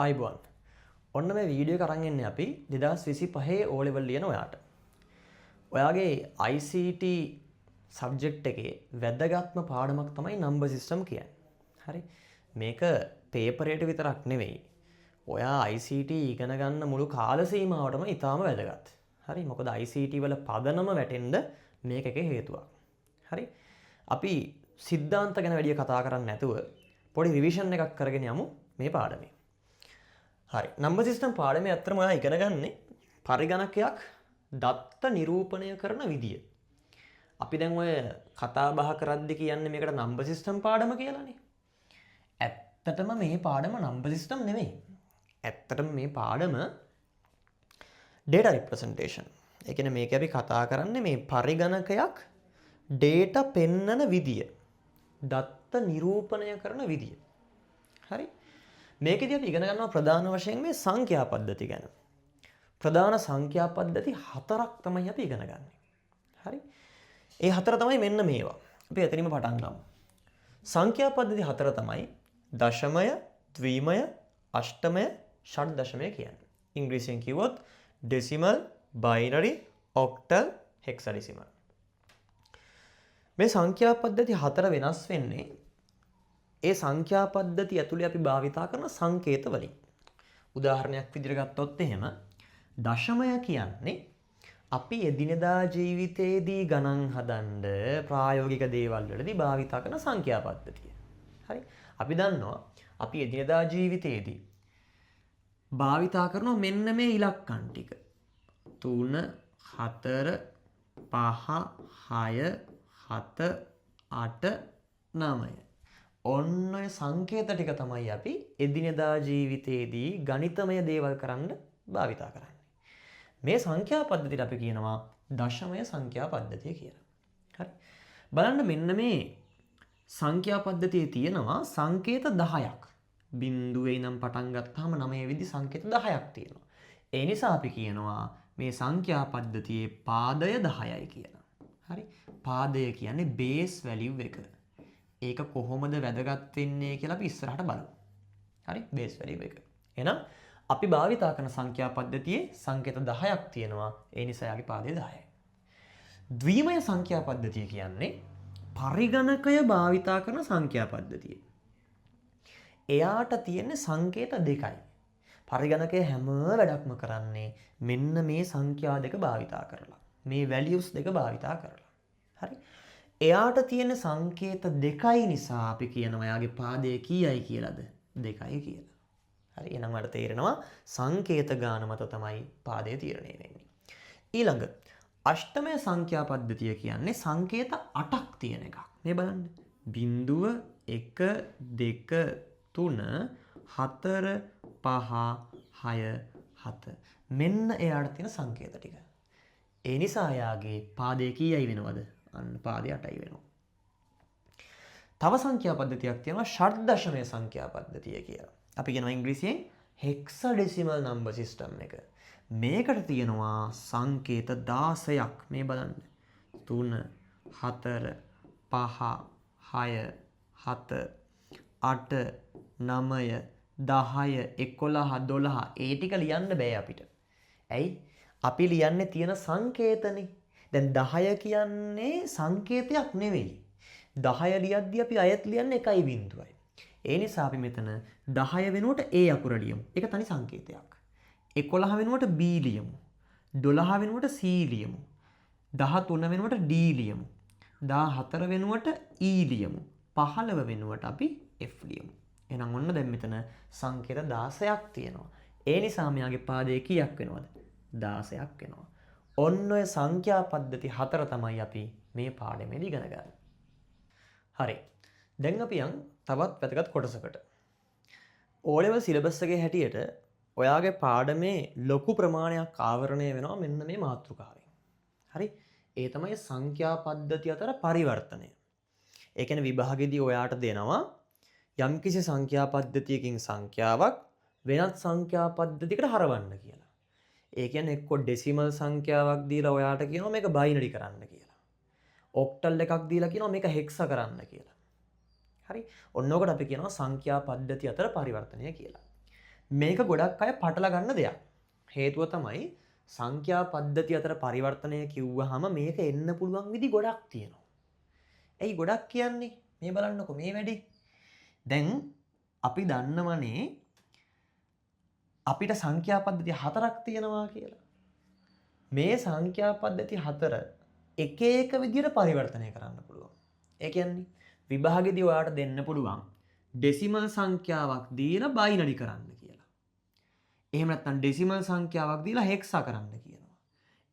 ආයුබෝවන්. ඔන්න මේ වීඩියෝ එක අරන් එන්නේ අපි 2025 O level ලියන ඔයාට. ඔයාගේ ICT subject එකේ වැදගත්ම පාඩමක් තමයි නම්බර් සිස්ටම් කියන්නේ. හරි. මේක පේපරේට විතරක් නෙවෙයි. ඔයා ICT ඉගෙන ගන්න මුළු කාල සීමාවටම ඉතාම වැදගත්. හරි. මොකද ICT වල පදනම වැටෙන්න මේක එක හේතුවක්. හරි. අපි සිද්ධාන්ත ගැන වැඩිය කතා කරන්නේ නැතුව පොඩි රිවිෂන් එකක් කරගෙන යමු මේ පාඩමේ. හරි. නම්බර් සිස්ටම් පාඩමේ ඇත්තටම ඔයා ඉගෙන ගන්නේ පරිගණකයක් දත්ත නිරූපණය කරන විදිය. අපි දැන් ඔය කතා බහ කරද්දි කියන්නේ මේකට නම්බර් සිස්ටම් පාඩම කියලානේ. ඇත්තටම මේ පාඩම නම්බර් සිස්ටම් නෙමෙයි. ඇත්තටම මේ පාඩම ඩේටා රිප්‍රසන්ටේෂන්. ඒ කියන්නේ මේක අපි කතා කරන්නේ මේ පරිගණකයක් ඩේටා පෙන්නන විදිය. දත්ත නිරූපණය කරන විදිය. හරි? මේකෙදි අපි ඉගෙන ගන්නවා ප්‍රධාන වශයෙන් මේ සංඛ්‍යා පද්ධති ගැන. ප්‍රධාන සංඛ්‍යා පද්ධති හතරක් තමයි අපි ඉගෙන ගන්නේ. හරි? ඒ හතර තමයි මෙන්න මේවා. අපි එතනින්ම පටන් ගමු. සංඛ්‍යා පද්ධති හතර තමයි දශමය, ද්විමය, අෂ්ටමය, ෂඩ් දශමය කියන්නේ. ඉංග්‍රීසියෙන් කිව්වොත් ඩෙසිමල්, බයිනරි, ඔක්ටල්, හෙක්සාඩෙසිමල්. මේ සංඛ්‍යා පද්ධති හතර වෙනස් වෙන්නේ ඒ සංඛ්‍යා පද්ධති ඇතුලේ අපි භාවිතා කරන සංකේත වලින්. උදාහරණයක් විදිහට ගත්තොත් එහෙම දශමය කියන්නේ අපි එදිනෙදා ජීවිතයේදී ගණන් හදන්න ප්‍රායෝගික දේවල් වලදී භාවිතා කරන සංඛ්‍යා පද්ධතිය. හරි. අපි දන්නවා අපි එදිනෙදා ජීවිතයේදී භාවිතා කරනවා මෙන්න මේ ඉලක්කම් ටික. 3 4 5 6 7 8 9. ඔන්න ඔය සංකේත ටික තමයි අපි එදිනෙදා ජීවිතයේදී ගණිතමය දේවල් කරන්න භාවිතා කරන්නේ. මේ සංඛ්‍යා පද්ධතියට අපි කියනවා දශමය සංඛ්‍යා පද්ධතිය කියලා. හරි. බලන්න මෙන්න මේ සංඛ්‍යා පද්ධතියේ තියෙනවා සංකේත 10ක්. බිංදුවේ ඉඳන් පටන් ගත්තාම 9 වෙදි සංකේත 10ක් තියෙනවා. ඒ නිසා අපි කියනවා මේ සංඛ්‍යා පද්ධතියේ පාදය 10යි කියලා. හරි. පාදය කියන්නේ බේස් වැලියු එක. ඒක කොහොමද වැදගත් වෙන්නේ කියලා අපි ඉස්සරහට බලමු. හරි, බේස් වැලියු එක. එහෙනම් අපි භාවිතා කරන සංඛ්‍යා පද්ධතියේ සංකේත 10ක් තියෙනවා. ඒ නිසා යාගේ පාදය 10යි. ද්විමය සංඛ්‍යා පද්ධතිය කියන්නේ පරිගණකය භාවිතා කරන සංඛ්‍යා පද්ධතිය. එයාට තියෙන්නේ සංකේත දෙකයි. පරිගණකය හැම වැඩක්ම කරන්නේ මෙන්න මේ සංඛ්‍යා දෙක භාවිතා කරලා. මේ වැලියුස් දෙක භාවිතා කරලා. හරි. එයාට තියෙන සංකේත දෙකයි නිසා අපි කියනවා එයාගේ පාදය කීයයි කියලාද? දෙකයි කියලා. හරි. එහෙනම් ඔයාලට තේරෙනවා සංකේත ගාන මත තමයි පාදය තීරණය වෙන්නේ. ඊළඟ අෂ්ටමය සංඛ්‍යා පද්ධතිය කියන්නේ සංකේත 8ක් තියෙන එකක්. මේ බලන්න. බිංදුව 1 2 3 4 5 6 7. මෙන්න එයාට තියෙන සංකේත ටික. ඒ නිසා එයාගේ පාදය කීයයි වෙනවද? අන්න පාදය 8යි වෙනවා. තව සංඛ්‍යා පද්ධතියක් තියෙනවා ෂඩ් දශමය සංඛ්‍යා පද්ධතිය කියලා. අපි කියනවා ඉංග්‍රීසියෙන් හෙක්සාඩෙසිමල් නම්බර් සිස්ටම් එක. මේකට තියෙනවා සංකේත 16ක්. මේ බලන්න. 3 4 5 6 7 8 9 10 11 12 ඒ ටික ලියන්න බෑ අපිට. ඇයි? අපි ලියන්නේ තියෙන සංකේතනේ. දැන් 10 කියන්නේ සංකේතයක් නෙවෙයි. 10 ලියද්දි අපි අයත් ලියන්නේ 1.0යි. ඒ නිසා අපි මෙතන 10 වෙනුවට A අකුර ලියමු. ඒක තනි සංකේතයක්. 11 වෙනුවට B ලියමු. 12 වෙනුවට C ලියමු. 13 වෙනුවට D ලියමු. 14 වෙනුවට E ලියමු. 15 වෙනුවට අපි F ලියමු. එහෙනම් ඔන්න දැන් මෙතන සංකේත 16ක් තියෙනවා. ඒ නිසා මෙයාගේ පාදය කීයක් වෙනවද? 16ක් වෙනවා. ඔන්න ඔය සංඛ්‍යා පද්ධති හතර තමයි අපි මේ පාඩමේදී ඉගෙන ගන්නේ. හරි. දැන් අපි යන් තවත් වැදගත් කොටසකට. O level syllabus එකේ හැටියට ඔයාගේ පාඩමේ ලොකු ප්‍රමාණයක් ආවරණය වෙනවා මෙන්න මේ මාතෘකාවෙන්. හරි. ඒ තමයි සංඛ්‍යා පද්ධති අතර පරිවර්තනය. ඒ කියන්නේ විභාගෙදී ඔයාට දෙනවා යම්කිසි සංඛ්‍යා පද්ධතියකින් සංඛ්‍යාවක් වෙනත් සංඛ්‍යා පද්ධතියකට හරවන්න කියලා. ඒ කියන්නේ එක්කෝ ඩෙසිමල් සංඛ්‍යාවක් දීලා ඔයාට කියනවා මේක බයිනරි කරන්න කියලා. ඔක්ටල් එකක් දීලා කියනවා මේක හෙක්සා කරන්න කියලා. හරි. ඔන්න ඔකට අපි කියනවා සංඛ්‍යා පද්ධති අතර පරිවර්තනය කියලා. මේක ගොඩක් අය පටල ගන්න දෙයක්. හේතුව තමයි සංඛ්‍යා පද්ධති අතර පරිවර්තනය කිව්වහම මේක එන්න පුළුවන් විදි ගොඩක් තියෙනවා. ඇයි ගොඩක් කියන්නේ? මේ බලන්නකෝ මේ වැඩේ. දැන් අපි දන්නවනේ අපිට සංඛ්‍යා පද්ධති හතරක් තියෙනවා කියලා. මේ සංඛ්‍යා පද්ධති හතර එක එක විදියට පරිවර්තනය කරන්න පුළුවන්. ඒ කියන්නේ විභාගෙදී ඔයාලට දෙන්න පුළුවන් ඩෙසිමල් සංඛ්‍යාවක් දීලා බයිනරි කරන්න කියලා. එහෙම නැත්නම් ඩෙසිමල් සංඛ්‍යාවක් දීලා හෙක්සා කරන්න කියනවා.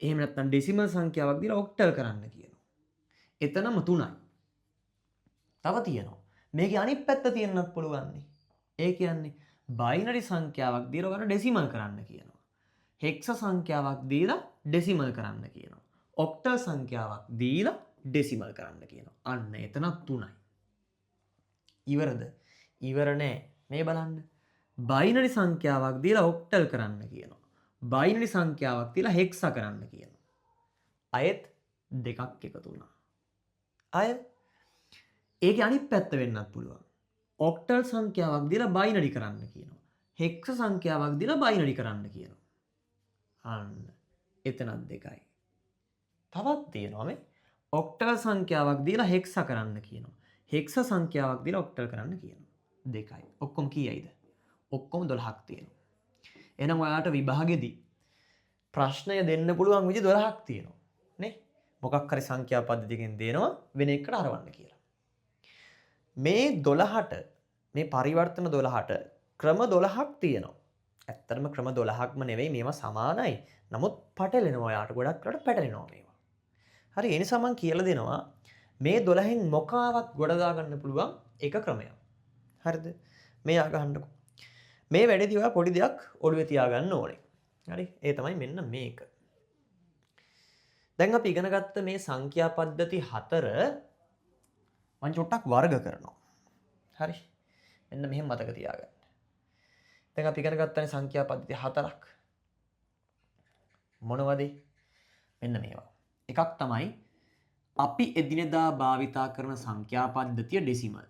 එහෙම නැත්නම් ඩෙසිමල් සංඛ්‍යාවක් දීලා ඔක්ටල් කරන්න කියනවා. එතනම තුනයි. තව තියෙනවා. මේකේ අනිත් පැත්ත තියෙන්නත් පුළුවන්. ඒ කියන්නේ බයිනරි සංඛ්‍යාවක් දීලා ඔයාලට ඩෙසිමල් කරන්න කියනවා. හෙක්සා සංඛ්‍යාවක් දීලා ඩෙසිමල් කරන්න කියනවා. ඔක්ටල් සංඛ්‍යාවක් දීලා ඩෙසිමල් කරන්න කියනවා. අන්න එතනත් තුනයි. ඉවරද? ඉවර නෑ. මේ බලන්න. බයිනරි සංඛ්‍යාවක් දීලා ඔක්ටල් කරන්න කියනවා. බයිනරි සංඛ්‍යාවක් දීලා හෙක්සා කරන්න කියනවා. අයෙත් දෙකක් එකතු වුණා. අය ඒකේ අනිත් පැත්ත වෙන්නත් පුළුවන්. ඔක්ටල් සංඛ්‍යාවක් දීලා බයිනරි කරන්න කියනවා. හෙක්සා සංඛ්‍යාවක් දීලා බයිනරි කරන්න කියනවා. අන්න එතනත් දෙකයි. තවත් තියෙනවා මේ ඔක්ටල් සංඛ්‍යාවක් දීලා හෙක්සා කරන්න කියනවා. හෙක්සා සංඛ්‍යාවක් දීලා ඔක්ටල් කරන්න කියනවා. දෙකයි. ඔක්කොම කීයයිද? ඔක්කොම 12ක් තියෙනවා. එහෙනම් ඔයාලට විභාගෙදී ප්‍රශ්නය දෙන්න පුළුවන් විදි 12ක් තියෙනවා නේ. මොකක් හරි සංඛ්‍යා පද්ධතියකින් දෙනවා වෙන එකකට හරවන්න කියලා. මේ 12ට මේ පරිවර්තන 12ට ක්‍රම 12ක් තියෙනවා. ඇත්තටම ක්‍රම 12ක්ම නෙවෙයි, මේවා සමානයි. නමුත් පටලෙනවා ඔයාට, ගොඩක් වෙලාවට පැටලෙනවා මේවා. හරි, ඒ නිසා මං කියලා දෙනවා මේ 12න් මොකාවත් ගොඩ දාගන්න පුළුවන් එක ක්‍රමයක්. හරිද? මේ අහගන්නකෝ. මේ වැඩේදී ඔයා පොඩි දෙයක් ඔළුවේ තියාගන්න ඕනේ. හරි? ඒ තමයි මෙන්න මේක. දැන් අපි ඉගෙන ගත්ත මේ සංඛ්‍යා පද්ධති හතර මං චුට්ටක් වර්ග කරනවා. හරි? මෙන්න මෙහෙම මතක තියාගන්න. දැන් අපි ඉගෙන ගත්තනේ සංඛ්‍යා පද්ධති හතරක්. මොනවද? මෙන්න මේවා. එකක් තමයි අපි එදිනෙදා භාවිතා කරන සංඛ්‍යා පද්ධතිය ඩෙසිමල්.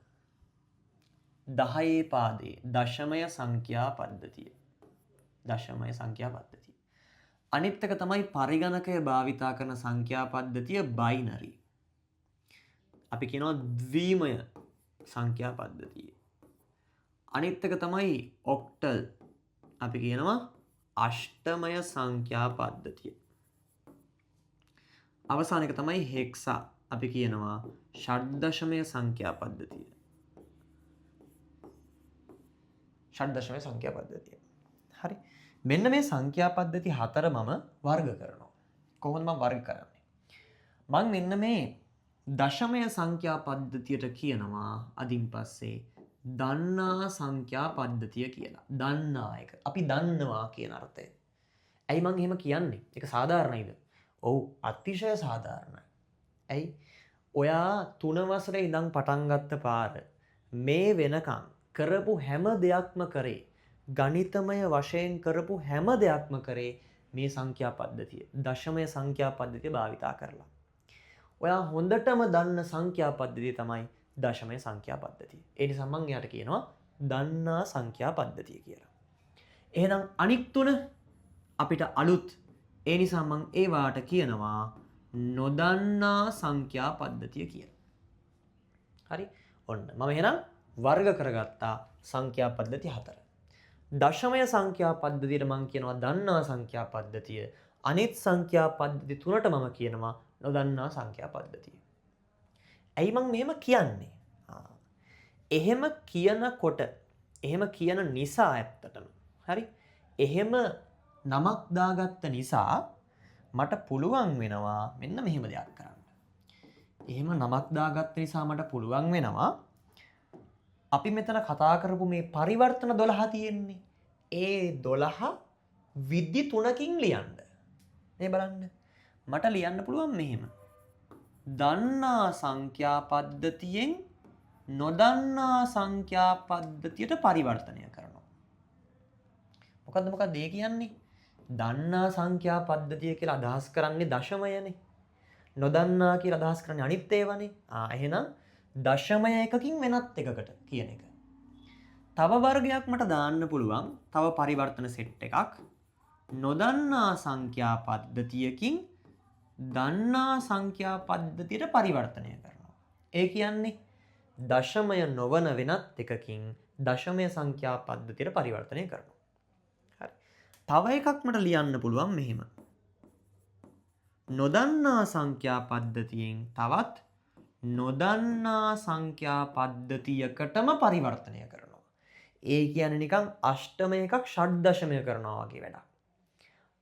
10 පාදයේ දශමය සංඛ්‍යා පද්ධතිය. දශමය සංඛ්‍යා පද්ධතිය. අනිත් එක තමයි පරිගණකය භාවිතා කරන සංඛ්‍යා පද්ධතිය බයිනරි. අපි කියනවා ද්විමය සංඛ්‍යා පද්ධතිය. අනිත් එක තමයි ඔක්ටල්. අපි කියනවා අෂ්ටමය සංඛ්‍යා පද්ධතිය. අවසාන එක තමයි හෙක්සා. අපි කියනවා ෂඩ්දශමය සංඛ්‍යා පද්ධතිය. ෂඩ්දශමය සංඛ්‍යා පද්ධතිය. හරි. මෙන්න මේ සංඛ්‍යා පද්ධති හතර මම වර්ග කරනවා. කොහොමද මම වර්ග කරන්නේ? මං මෙන්න මේ දශමය සංඛ්‍යා පද්ධතියට කියනවා අදින් පස්සේ දන්නා සංඛ්‍යා පද්ධතිය කියලා. දන්නා එක. අපි දන්නවා කියන අර්ථය. ඇයි මං එහෙම කියන්නේ? ඒක සාධාරණයිද? ඔව්, අතිශය සාධාරණයි. ඇයි? ඔයා 3 වසරේ ඉඳන් පටන් ගත්ත පාර මේ වෙනකන් කරපු හැම දෙයක්ම කරේ ගණිතමය වශයෙන් කරපු හැම දෙයක්ම කරේ මේ සංඛ්‍යා පද්ධතිය, දශමය සංඛ්‍යා පද්ධතිය භාවිතා කරලා. ඔයා හොඳටම දන්න සංඛ්‍යා පද්ධතිය තමයි දශමය සංඛ්‍යා පද්ධතිය. ඒ නිසා මං එයාට කියනවා දන්නා සංඛ්‍යා පද්ධතිය කියලා. එහෙනම් අනික් තුන අපිට අලුත්. ඒ නිසා මං ඒවාට කියනවා නොදන්නා සංඛ්‍යා පද්ධතිය කියලා. හරි? ඔන්න මම එහෙනම් වර්ග කරගත්තා සංඛ්‍යා පද්ධති හතර. දශමය සංඛ්‍යා පද්ධතියට මං කියනවා දන්නා සංඛ්‍යා පද්ධතිය. අනිත් සංඛ්‍යා පද්ධති තුනට මම කියනවා නොදන්නා සංඛ්‍යා පද්ධතිය. ඇයි මං මෙහෙම කියන්නේ? එහෙම කියනකොට, එහෙම කියන නිසා ඇත්තටම, හරි? එහෙම නමක් දාගත්ත නිසා මට පුළුවන් වෙනවා මෙන්න මෙහෙම දෙයක් කරන්න. එහෙම නමක් දාගත්ත නිසා මට පුළුවන් වෙනවා අපි මෙතන කතා කරපු මේ පරිවර්තන 12 තියෙන්නේ. ඒ 12 විදි තුනකින් ලියන්න. මේ බලන්න. මට ලියන්න පුළුවන් මෙහෙම. දන්නා සංඛ්‍යා පද්ධතියෙන් නොදන්නා සංඛ්‍යා පද්ධතියට පරිවර්තනය කරනවා. මොකද්ද ඒ කියන්නේ? දන්නා සංඛ්‍යා පද්ධතිය කියලා අදහස් කරන්නේ දශමයනේ. නොදන්නා කියලා අදහස් කරන්නේ අනිත් ඒවානේ. එහෙනම් දශමය එකකින් වෙනත් එකකට කියන එක. තව වර්ගයක් මට දාන්න පුළුවන්. තව පරිවර්තන සෙට් එකක්. නොදන්නා සංඛ්‍යා පද්ධතියකින් දන්නා සංඛ්‍යා පද්ධතියට පරිවර්තනය කරනවා. ඒ කියන්නේ දශමය නොවන වෙනත් එකකින් දශමය සංඛ්‍යා පද්ධතියට පරිවර්තනය කරනවා. හරි. තව එකක් මට ලියන්න පුළුවන් මෙහෙම. නොදන්නා සංඛ්‍යා පද්ධතියෙන් තවත් නොදන්නා සංඛ්‍යා පද්ධතියකටම පරිවර්තනය කරනවා. ඒ කියන්නේ නිකන් අෂ්ටමය එකක් ෂඩ්දශමය කරනවා වගේ වැඩක්.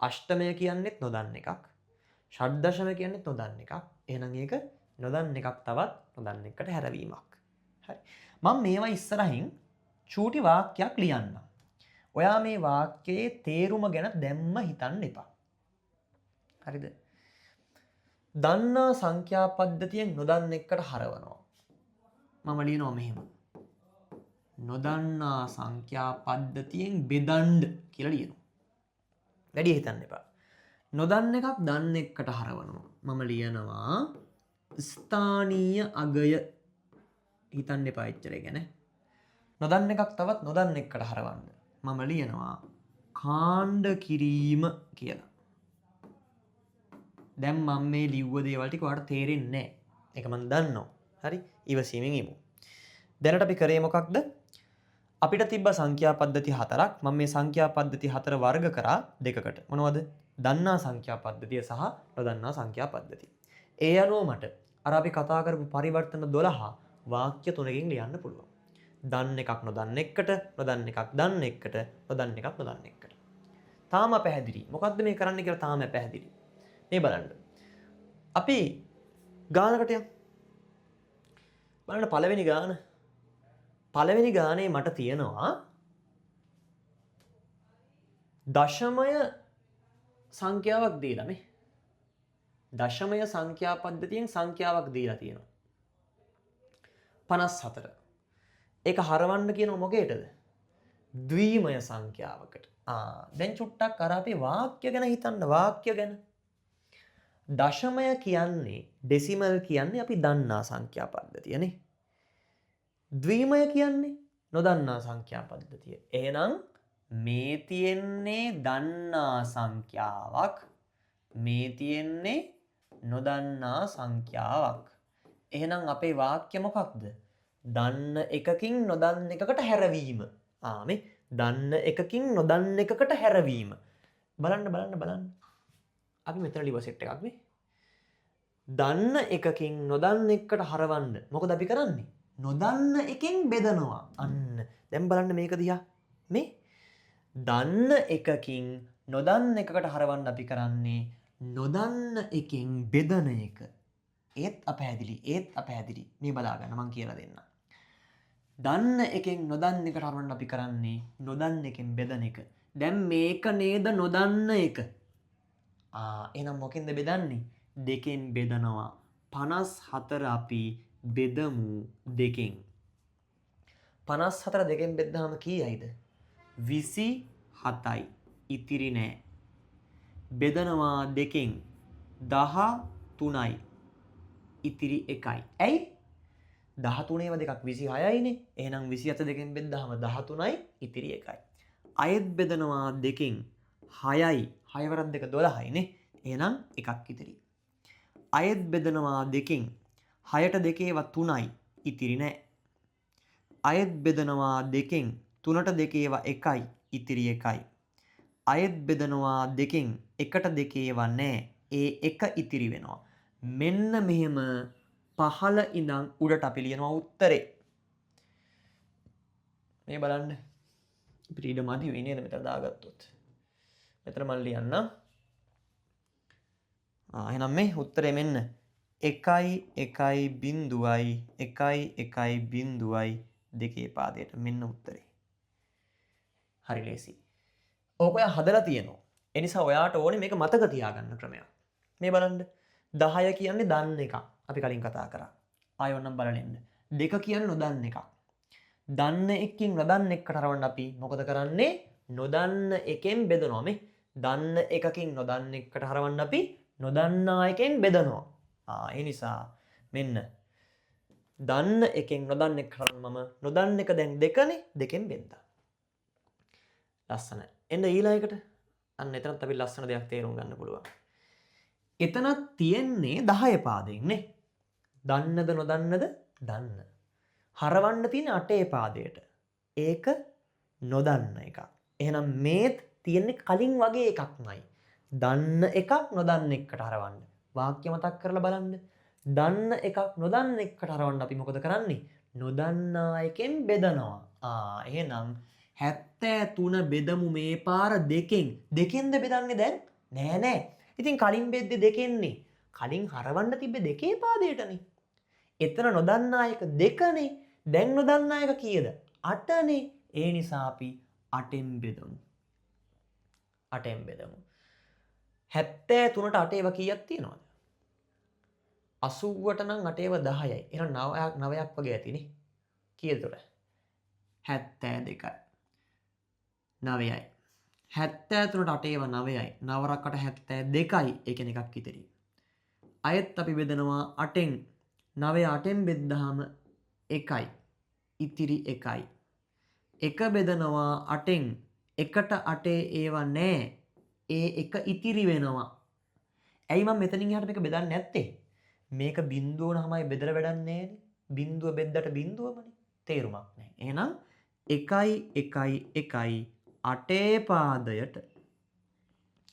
අෂ්ටමය කියන්නේත් නොදන්න එකක්. ෂඩ්දශම කියන්නේත් නොදන්න එකක්. එහෙනම් ඒක නොදන්න එකක් තවත් නොදන්න එකකට හැරවීමක්. හරි. මම මේවා ඉස්සරහින් චූටි වාක්‍යයක් ලියන්නම්. ඔයා මේ වාක්‍යයේ තේරුම ගැන දැම්ම හිතන්න එපා. හරිද? දන්නා සංඛ්‍යා පද්ධතියෙන් නොදන්න එකට හරවනවා. මම ලියනවා මෙහෙම. නොදන්නා සංඛ්‍යා පද්ධතියෙන් බෙදන්න කියලා ලියනවා. වැඩි හිතන්න එපා. නොදන්න එකක් දන්න එකට හරවනවා. මම ලියනවා ස්ථානීය අගය. හිතන්න එපා එච්චර ගැන. නොදන්න එකක් තවත් නොදන්න එකට හරවන්න. මම ලියනවා කාණ්ඩ කිරීම කියලා. දැන් මම මේ ලිව්ව දේවල් ටික ඔයාලට තේරෙන්නේ නැහැ. ඒක මම දන්නවා. හරි? ඉවසීමෙන් ඉමු. දැනට අපි කරේ මොකක්ද? අපිට තිබ්බ සංඛ්‍යා පද්ධති හතරක්. මම මේ සංඛ්‍යා පද්ධති හතර වර්ග කරා දෙකකට. මොනවද? දන්නා සංඛ්‍යා පද්ධතිය සහ නොදන්නා සංඛ්‍යා පද්ධතිය. ඒ අනුව මට අර අපි කතා කරපු පරිවර්තන 12 වාක්‍ය තුනකින් ලියන්න පුළුවන්. දන්න එකක් නොදන්න එකට, නොදන්න එකක් දන්න එකට, නොදන්න එකක් නොදන්න එකට. තාම පැහැදිලි. මොකද්ද මේ කරන්න කියලා තාම පැහැදිලි. මේ බලන්න. අපි ගානකට යමු. බලන්න පළවෙනි ගාන. පළවෙනි ගානේ මට තියෙනවා දශමය සංඛ්‍යාවක් දීලා මේ. දශමය සංඛ්‍යා පද්ධතියෙන් සංඛ්‍යාවක් දීලා තියෙනවා. 54. ඒක හරවන්න කියනවා මොකේටද? ද්විමය සංඛ්‍යාවකට. දැන් චුට්ටක් අර අපේ වාක්‍ය ගැන හිතන්න. වාක්‍ය ගැන. දශමය කියන්නේ ඩෙසිමල් කියන්නේ අපි දන්නා සංඛ්‍යා පද්ධතියනේ. ද්විමය කියන්නේ නොදන්නා සංඛ්‍යා පද්ධතිය. එහෙනම් මේ තියෙන්නේ දන්නා සංඛ්‍යාවක්, මේ තියෙන්නේ නොදන්නා සංඛ්‍යාවක්. එහෙනම් අපේ වාක්‍ය මොකක්ද? දන්න එකකින් නොදන්න එකකට හැරවීම. මේ දන්න එකකින් නොදන්න එකකට හැරවීම. බලන්න බලන්න බලන්න. අපි මෙතන ලිව්ව සෙට් එකක් මේ. දන්න එකකින් නොදන්න එකකට හරවන්න මොකද අපි කරන්නේ? නොදන්න එකෙන් බෙදනවා. අන්න දැන් බලන්න මේක දිහා. මේ දන්න එකකින් නොදන්න එකකට හරවන්න අපි කරන්නේ නොදන්න එකෙන් බෙදන එක. ඒත් අපැහැදිලි. ඒත් අපැහැදිලි. මේ බලා ගන්න මං කියලා දෙන්නම්. දන්න එකෙන් නොදන්න එකට හරවන්න අපි කරන්නේ නොදන්න එකෙන් බෙදන එක. දැන් මේක නේද නොදන්න එක. එහෙනම් මොකෙන්ද බෙදන්නේ? දෙකෙන් බෙදනවා. 54 අපි බෙදමු දෙකෙන්. 54 දෙකෙන් බෙද්දාම කීයයිද? 27යි. ඉතිරි නෑ. බෙදනවා දෙකෙන් 13යි. ඉතිරි 1යි. ඇයි? 13 දෙකක් 26යිනේ. එහෙනම් 27 දෙකෙන් බෙද්දාම 13යි ඉතිරි 1යි. අයෙත් බෙදනවා දෙකෙන් 6යි. 6 වරක් දෙක 12යිනේ. එහෙනම් එකක් ඉතිරි. අයෙත් බෙදනවා දෙකෙන් 6ට දෙකේවා 3යි ඉතිරි නෑ. අයෙත් බෙදනවා දෙකෙන් 3ට දෙකේවා 1යි ඉතිරි 1යි. අයෙත් බෙදනවා දෙකෙන් 1ට දෙකේවා නෑ. ඒ 1 ඉතිරි වෙනවා. මෙන්න මෙහෙම පහළ ඉඳන් උඩට අපි ලියනවා උත්තරේ. මේ බලන්න. අපිට ඊට මදි වෙයි නේද මෙතන දාගත්තොත්. මෙතන මම ලියන්නම්. එහෙනම් මේ උත්තරේ මෙන්න 1 1 බිංදුවයි 1 1 බිංදුවයි දෙකේ පාදයට මෙන්න උත්තරේ. හරි ලේසි. ඕක ඔයා හදලා තියෙනවා. ඒ නිසා ඔයාට ඕනේ මේක මතක තියාගන්න ක්‍රමයක්. මේ බලන්න. 10 කියන්නේ දන්න එකක්. අපි කලින් කතා කරා. ආයෙ ඕනම් බලන්න එන්න. 2 කියන්නේ නොදන්න එකක්. දන්න එකකින් නොදන්න එකට හරවන්න අපි මොකද කරන්නේ? නොදන්න එකෙන් බෙදනවා මේ. දන්න එකකින් නොදන්න එකට හරවන්න අපි නොදන්නා එකෙන් බෙදනවා. ඒ නිසා මෙන්න දන්න එකෙන් නොදන්න එක කරන් මම නොදන්න එක දැන් දෙකනේ, දෙකෙන් බෙද්දා. ලස්සන. එන්න ඊළඟ එකට. අන්න එතනත් අපි ලස්සන දෙයක් තේරුම් ගන්න පුළුවන්. එතනත් තියෙන්නේ 10 පාදයෙන් නේ. දන්නද නොදන්නද? දන්න. හරවන්න තියෙන 8 පාදයට. ඒක නොදන්න එකක්. එහෙනම් මේත් තියෙන්නේ කලින් වගේ එකක්මයි. දන්න එකක් නොදන්න එකට හරවන්න. වාක්‍ය මතක් කරලා බලන්න. දන්න එකක් නොදන්න එකට හරවන්න අපි මොකද කරන්නේ? නොදන්නා එකෙන් බෙදනවා. එහෙනම් 73 බෙදමු මේ පාර දෙකෙන්. දෙකෙන්ද බෙදන්නේ දැන්? නෑ නෑ. ඉතින් කලින් බෙද්දේ දෙකෙන්නේ. කලින් හරවන්න තිබ්බේ දෙකේ පාදයටනේ. එතන නොදන්නා එක දෙකනේ. දැන් නොදන්නා එක කීයද? 8නේ. ඒ නිසා අපි 8න් බෙදමු. 8න් බෙදමු. 73ට 8 ඒවා කීයක් තියෙනවද? 80ට නම් 8 ඒවා 10යි. එහෙනම් 9ක් වගේ ඇතිනේ. කීයද උතර? 72යි. 9යි. 73ට 8 ඒවා 9යි. 9කට 72යි. ඒ කියන්නේ එකක් ඉතිරි. අයෙත් අපි බෙදනවා 8න්. 9 8න් බෙද්දාම 1යි. ඉතිරි 1යි. 1 බෙදනවා 8න්. 1ට 8 ඒවා නෑ. ඒ එක ඉතිරි වෙනවා. ඇයි මම මෙතනින් එහාට මේක බෙදන්නේ නැත්තේ? මේක බිඳුව වුණාමයි බෙදලා වැඩක් නෑනේ. බිඳුව බෙද්දට බිඳුවමනේ. තේරුමක් නෑ. එහෙනම් 1යි 1යි 1යි 8 පාදයට.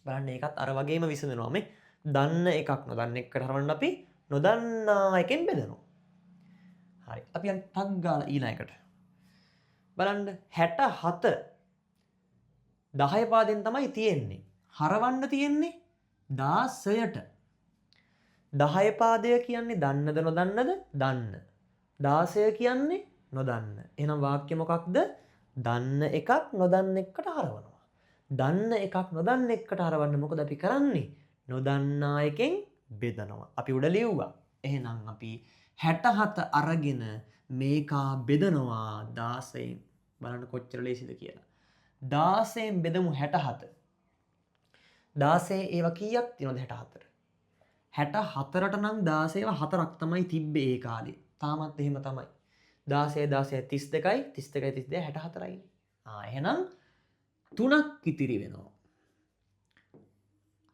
බලන්න ඒකත් අර වගේම විසඳනවා මේ. දන්න එකක් නොදන්න එකට හරවන්න අපි නොදන්නා එකෙන් බෙදනවා. හරි. අපි යන් ටක් ගාලා ඊළඟ එකට. බලන්න 67 10 පාදෙන් තමයි තියෙන්නේ. හරවන්න තියෙන්නේ 16ට. 10 පාදය කියන්නේ දන්නද නොදන්නද? දන්න. 16 කියන්නේ නොදන්න. එහෙනම් වාක්‍ය මොකක්ද? දන්න එකක් නොදන්න එකට හරවනවා. දන්න එකක් නොදන්න එකට හරවන්න මොකද අපි කරන්නේ? නොදන්නා එකෙන් බෙදනවා. අපි උඩ ලිව්වා. එහෙනම් අපි 67 අරගෙන මේකා බෙදනවා 16න්. බලන්න කොච්චර ලේසිද කියලා. 16න් බෙදමු 67. 16 ඒවා කීයක් තියෙනවද 64? 64ට නම් 16 ඒවා 4ක් තමයි තිබ්බේ ඒ කාලේ. තාමත් එහෙම තමයි. 16 16 32යි 32 32 64යි. එහෙනම් 3ක් ඉතිරි වෙනවා.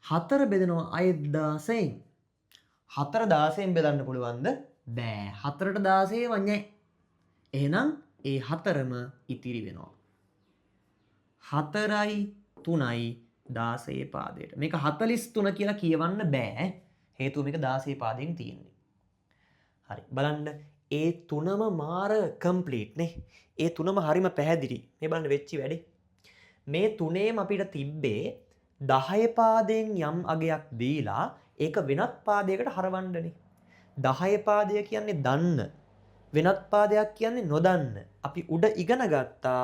4 බෙදනවා අයෙත් 16න්. 4 16න් බෙදන්න පුළුවන්ද? බෑ. 4ට 16 වන්නේ. එහෙනම් ඒ 4ම ඉතිරි වෙනවා. 4යි 3යි 16 පාදයට. මේක 43 කියලා කියවන්න බෑ. හේතුව මේක 16 පාදයෙන් තියෙන්නේ. හරි. බලන්න ඒ තුනම මාර කම්ප්ලීට් නේ. ඒ තුනම හරිම පැහැදිලි. මේ බලන්න වෙච්චි වැඩේ. මේ තුනේම අපිට තිබ්බේ 10 පාදයෙන් යම් අගයක් දීලා ඒක වෙනත් පාදයකට හරවන්නනේ. 10 පාදය කියන්නේ දන්න. වෙනත් පාදයක් කියන්නේ නොදන්න. අපි උඩ ඉගෙන ගත්තා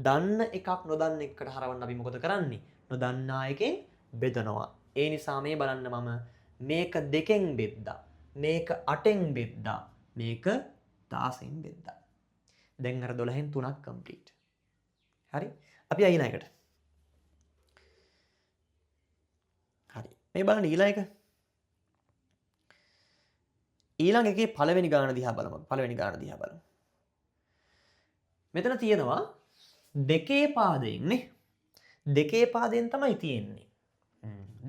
දන්න එකක් නොදන්න එකකට හරවන්න අපි මොකද කරන්නේ? නොදන්නා එකෙන් බෙදනවා. ඒ නිසා මේ බලන්න මම මේක 2න් බෙද්දා. මේක 8න් බෙද්දා. මේක 16න් බෙද්දා. දැන් අර 12න් 3ක් කම්ප්ලීට්. හරි? අපි ආ ඊළඟ එකට. හරි. මේ බලන්න ඊළඟ එක. ඊළඟ එකේ පළවෙනි ගාන දිහා බලමු. පළවෙනි ගාන දිහා බලමු. මෙතන තියෙනවා දෙකේ පාදයෙන් නේ. දෙකේ පාදයෙන් තමයි තියෙන්නේ.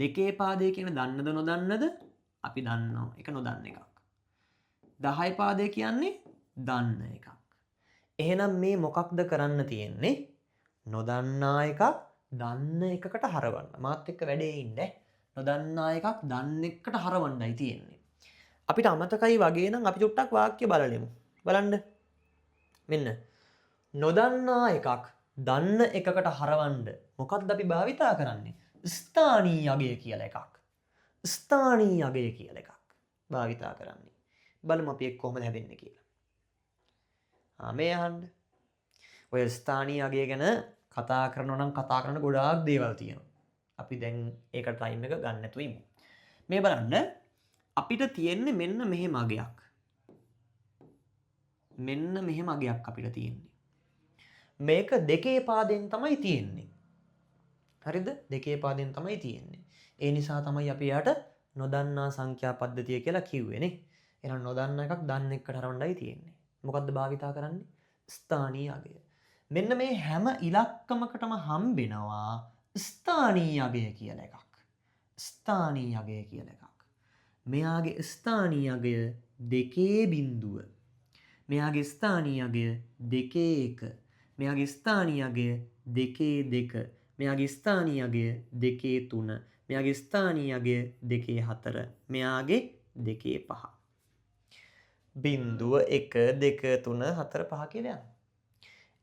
දෙකේ පාදය කියන්නේ දන්නද නොදන්නද? අපි දන්නවා. ඒක නොදන්න එකක්. 10 පාදය කියන්නේ දන්න එකක්. එහෙනම් මේ මොකක්ද කරන්න තියෙන්නේ? නොදන්නා එකක් දන්න එකකට හරවන්න. මාත් එක්ක වැඩේ ඉන්න. නොදන්නා එකක් දන්න එකකට හරවන්නයි තියෙන්නේ. අපිට අමතකයි වගේ නම් අපි චුට්ටක් වාක්‍ය බලලෙමු. බලන්න. මෙන්න. නොදන්නා එකක් දන්න එකකට හරවන්න මොකක්ද අපි භාවිතා කරන්නේ? ස්ථානීය අගය කියලා එකක්. ස්ථානීය අගය කියලා එකක් භාවිතා කරන්නේ. බලමු අපි එක් කොහොමද හැදෙන්නේ කියලා. මේ අහන්න. ඔය ස්ථානීය අගය ගැන කතා කරනවා නම් කතා කරන්න ගොඩාක් දේවල් තියෙනවා. අපි දැන් ඒකට ටයිම් එක ගන්න නැතුව ඉමු. මේ බලන්න අපිට තියෙන්නේ මෙන්න මෙහෙම අගයක්. මෙන්න මෙහෙම අගයක් අපිට තියෙන්නේ. මේක දෙකේ පාදයෙන් තමයි තියෙන්නේ. හරිද? දෙකේ පාදයෙන් තමයි තියෙන්නේ. ඒ නිසා තමයි අපි යාට නොදන්නා සංඛ්‍යා පද්ධතිය කියලා කිව්වේ නේ. එහෙනම් නොදන්න එකක් දන්න එකට හරවන්නයි තියෙන්නේ. මොකද්ද භාවිතා කරන්නේ? ස්ථානීය අගය. මෙන්න මේ හැම ඉලක්කමකටම හම්බෙනවා ස්ථානීය අගය කියලා එකක්. ස්ථානීය අගය කියලා එකක්. මෙයාගේ ස්ථානීය අගය දෙකේ බිංදුව. මෙයාගේ ස්ථානීය අගය දෙකේ එක. මෙයාගේ ස්ථානීය අගය දෙකේ දෙක. මෙයාගේ ස්ථානීය අගය දෙකේ තුන. මෙයාගේ ස්ථානීය අගය දෙකේ හතර. මෙයාගේ දෙකේ පහ. බිංදුව 1 2 3 4 5 කියලා යනවා.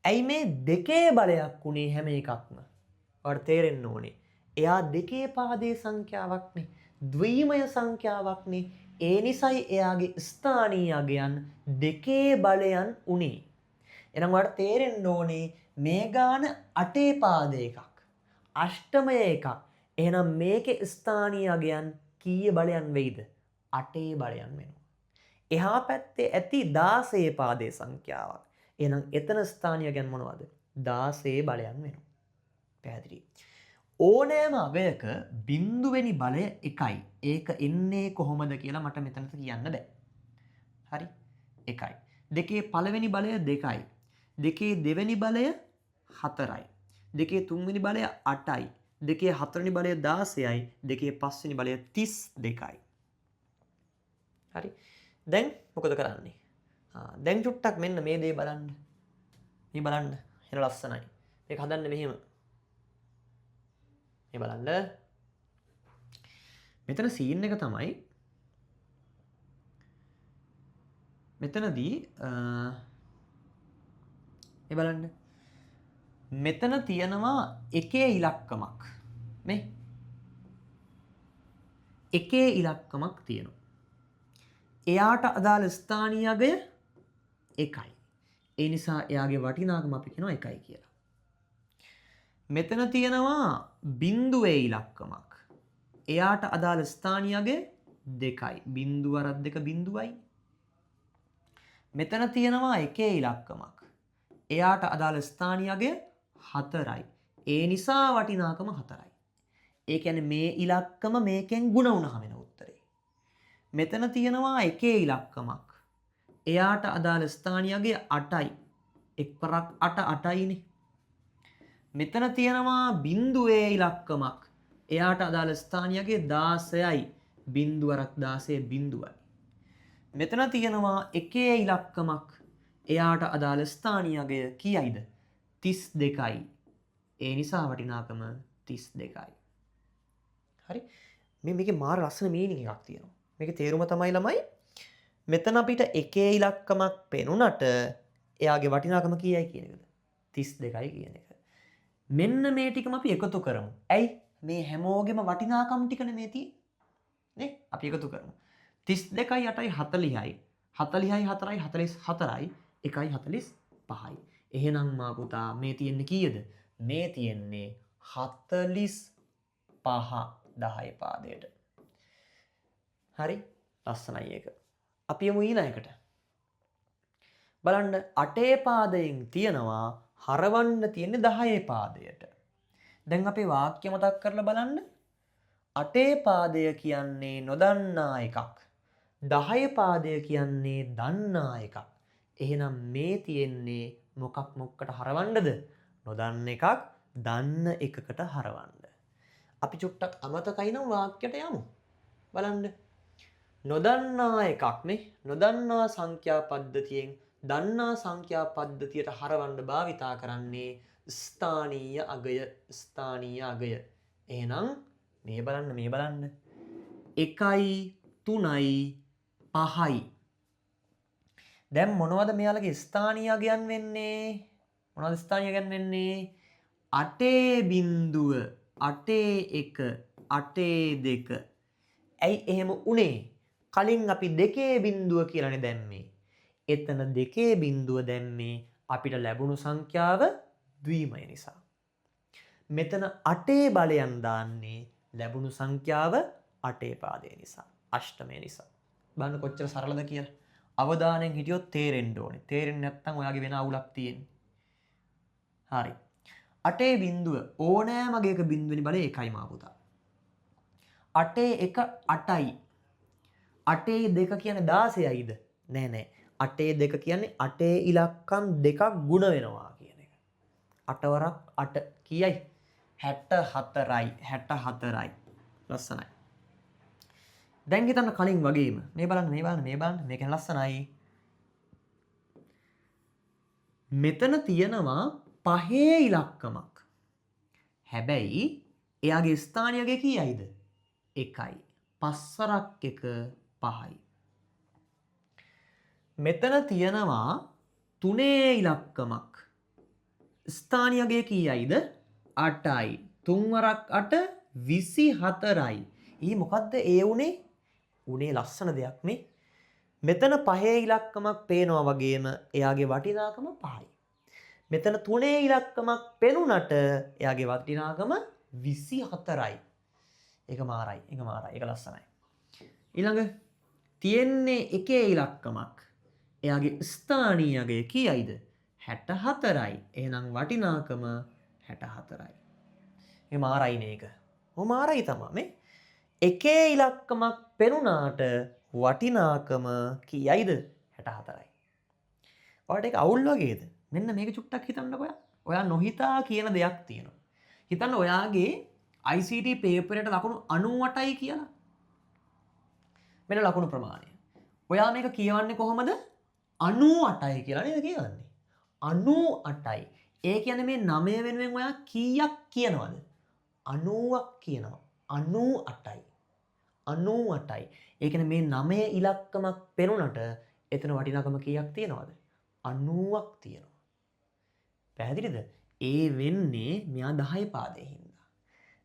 ඇයි මේ දෙකේ බලයක් උනේ හැම එකක්ම? ඔයාලට තේරෙන්න ඕනේ. එයා දෙකේ පාදයේ සංඛ්‍යාවක්නේ. ද්විමය සංඛ්‍යාවක්නේ. ඒ නිසයි එයාගේ ස්ථානීය අගයන් දෙකේ බලයන් උනේ. එහෙනම් ඔයාලට තේරෙන්න ඕනේ මේ ගාන අටේ පාද එකක්. අෂ්ටමය එකක්. එහෙනම් මේකේ ස්ථානීය අගයන් කීය බලයන් වෙයිද? අටේ බලයන් වෙනවා. එහා පැත්තේ ඇති 16 පාදයේ සංඛ්‍යාවක්. එහෙනම් එතන ස්ථානීය අගයන් මොනවද? 16 බලයන් වෙනවා. පැහැදිලි. ඕනෑම අගයක බිංදුවෙනි බලය එකයි. ඒක එන්නේ කොහොමද කියලා මට මෙතනට කියන්න බෑ. හරි? එකයි. දෙකේ පළවෙනි බලය දෙකයි. දෙකේ දෙවෙනි බලය හතරයි. දෙකේ තුන්වෙනි බලය අටයි. දෙකේ හතරවෙනි බලය 16යි. දෙකේ පස්වෙනි බලය 32යි. හරි. දැන් මොකද කරන්නේ? දැන් චුට්ටක් මෙන්න මේ දේ බලන්න. මේ බලන්න. එන ලස්සනයි. මේක හදන්න මෙහෙම. මේ බලන්න. මෙතන සීන් එක තමයි මෙතනදී මේ බලන්න. මෙතන තියෙනවා එකේ ඉලක්කමක්. මේ එකේ ඉලක්කමක් තියෙනවා. එයාට අදාළ ස්ථානීය අගය එකයි. ඒ නිසා එයාගේ වටිනාකම අපි කියනවා එකයි කියලා. මෙතන තියෙනවා බිංදුවේ ඉලක්කමක්. එයාට අදාළ ස්ථානීය අගය දෙකයි. බිංදුව අරක් දෙක බිංදුවයි. මෙතන තියෙනවා එකේ ඉලක්කමක්. එයාට අදාළ ස්ථානීය අගය හතරයි. ඒ නිසා වටිනාකම හතරයි. ඒ කියන්නේ මේ ඉලක්කම මේකෙන් ගුණ වුණාම එන උත්තරේ. මෙතන තියෙනවා එකේ ඉලක්කමක්. එයාට අදාළ ස්ථානීය අගය අටයි. එක්වරක් අට අටයිනේ. මෙතන තියෙනවා බිංදුවේ ඉලක්කමක්. එයාට අදාළ ස්ථානීය අගය 16යි. බිංදුවරක් 16 බිංදුවයි. මෙතන තියෙනවා එකේ ඉලක්කමක්. එයාට අදාළ ස්ථානීය අගය කීයයිද? 32යි. ඒ නිසා වටිනාකම 32යි. හරි. මේකේ මාර ලස්සන මීනින් එකක් තියෙනවා. මේකේ තේරුම තමයි ළමයි මෙතන අපිට එකේ ඉලක්කමක් පෙනුනට එයාගේ වටිනාකම කීයයි කියන එකද? 32යි කියන එක. මෙන්න මේ ටිකම අපි එකතු කරමු. ඇයි? මේ හැමෝගෙම වටිනාකම් ටිකනේ මේ තියෙන්නේ. නේ? අපි එකතු කරමු. 32යි 8යි 40යි. 40යි 4යි 44යි 1යි 45යි. එහෙනම් මා පුතා මේ තියෙන්නේ කීයද? මේ තියෙන්නේ 45 10 පාදයට. හරි? ලස්සනයි ඒක. අපි යමු ඊළඟට. බලන්න අටේ පාදයෙන් තියෙනවා හරවන්න තියෙන්නේ 10 පාදයට. දැන් අපේ වාක්‍ය මතක් කරලා බලන්න. අටේ පාදය කියන්නේ නොදන්නා එකක්. 10 පාදය කියන්නේ දන්නා එකක්. එහෙනම් මේ තියෙන්නේ මොකක් මොකකට හරවන්නද? නොදන්න එකක් දන්න එකකට හරවන්න. අපි චුට්ටක් අමතකයි නම් වාක්‍යයට යමු. බලන්න. නොදන්නා එකක් නේ. නොදන්නා සංඛ්‍යා පද්ධතියෙන් දන්නා සංඛ්‍යා පද්ධතියට හරවන්න භාවිතා කරන්නේ ස්ථානීය අගය. ස්ථානීය අගය. එහෙනම් මේ බලන්න මේ බලන්න. 1යි 3යි 5යි. දැන් මොනවද මෙයාලගේ ස්ථානීය අගයන් වෙන්නේ? මොනවද ස්ථානීය අගයන් වෙන්නේ? අටේ බිංදුව, අටේ එක, අටේ දෙක. ඇයි එහෙම උනේ? කලින් අපි දෙකේ බිංදුව කියලානේ දැම්මේ. එතන දෙකේ බිංදුව දැම්මේ අපිට ලැබුණු සංඛ්‍යාව ද්විමය නිසා. මෙතන අටේ බලයන් දාන්නේ ලැබුණු සංඛ්‍යාව අටේ පාදය නිසා, අෂ්ටමය නිසා. බලන්න කොච්චර සරලද කියලා. අවධානයෙන් හිටියොත් තේරෙන්න ඕනේ. තේරෙන්නේ නැත්නම් ඔයාගේ වෙන අවුලක් තියෙන්නේ. හරි. අටේ බිංදුව ඕනෑම අගයක බිංදුවෙනි බලය එකයි මා පුතා. අටේ එක අටයි. 8 2 කියන්නේ 16යිද? නෑ නෑ. 8 2 කියන්නේ 8 ඉලක්කම් දෙකක් ගුණ වෙනවා කියන එක. 8 වරක් 8 කීයයි? 64යි. 64යි. ලස්සනයි. දැන් හිතන්න කලින් වගේම මේ බලන්න, මේ බලන්න, මේ බලන්න, මේක ලස්සනයි. මෙතන තියෙනවා 5 ඉලක්කමක්. හැබැයි එයාගේ ස්ථානීයගේ කීයයිද? 1යි. 5 වරක් 1 5යි. මෙතන තියෙනවා 3 ඉලක්කමක්. ස්ථානීයගේ කීයයිද? 8යි. 3 වරක් 8 24යි. ඊ මොකද්ද ඒ උනේ? උනේ ලස්සන දෙයක් නේ. මෙතන 5 ඉලක්කමක් පේනවා වගේම එයාගේ වටිනාකම 5යි. මෙතන 3 ඉලක්කමක් පෙනුනට එයාගේ වටිනාකම 24යි. ඒක මාරයි. ඒක මාරයි. ඒක ලස්සනයි. ඊළඟ තියෙන්නේ එකේ ඉලක්කමක්. එයාගේ ස්ථානීයගය කීයයිද? 64යි. එහෙනම් වටිනාකම 64යි. මේ මාරයි නේ ඒක. ඔව් මාරයි තමයි මේ. එකේ ඉලක්කමක් පෙනුනාට වටිනාකම කීයයිද? 64යි. ඔයාලට ඒක අවුල් වගේද? මෙන්න මේක චුට්ටක් හිතන්නකෝ ඔයා. ඔයා නොහිතා කියන දෙයක් තියෙනවා. හිතන්න ඔයාගේ ICT පේපරේට ලකුණු 98යි කියලා. මෙන්න ලකුණු ප්‍රමාණය. ඔයා මේක කියවන්නේ කොහොමද? 98යි කියලා නේද කියවන්නේ? 98යි. ඒ කියන්නේ මේ 9 වෙනුවෙන් ඔයා කීයක් කියනවද? 90ක් කියනවා. 98යි. 98යි. ඒ කියන්නේ මේ 9 ඉලක්කමක් පෙනුනට එතන වටිනාකම කීයක් තියෙනවද? 90ක් තියෙනවා. පැහැදිලිද? ඒ වෙන්නේ මෙයා 10 පාදයේ හින්දා.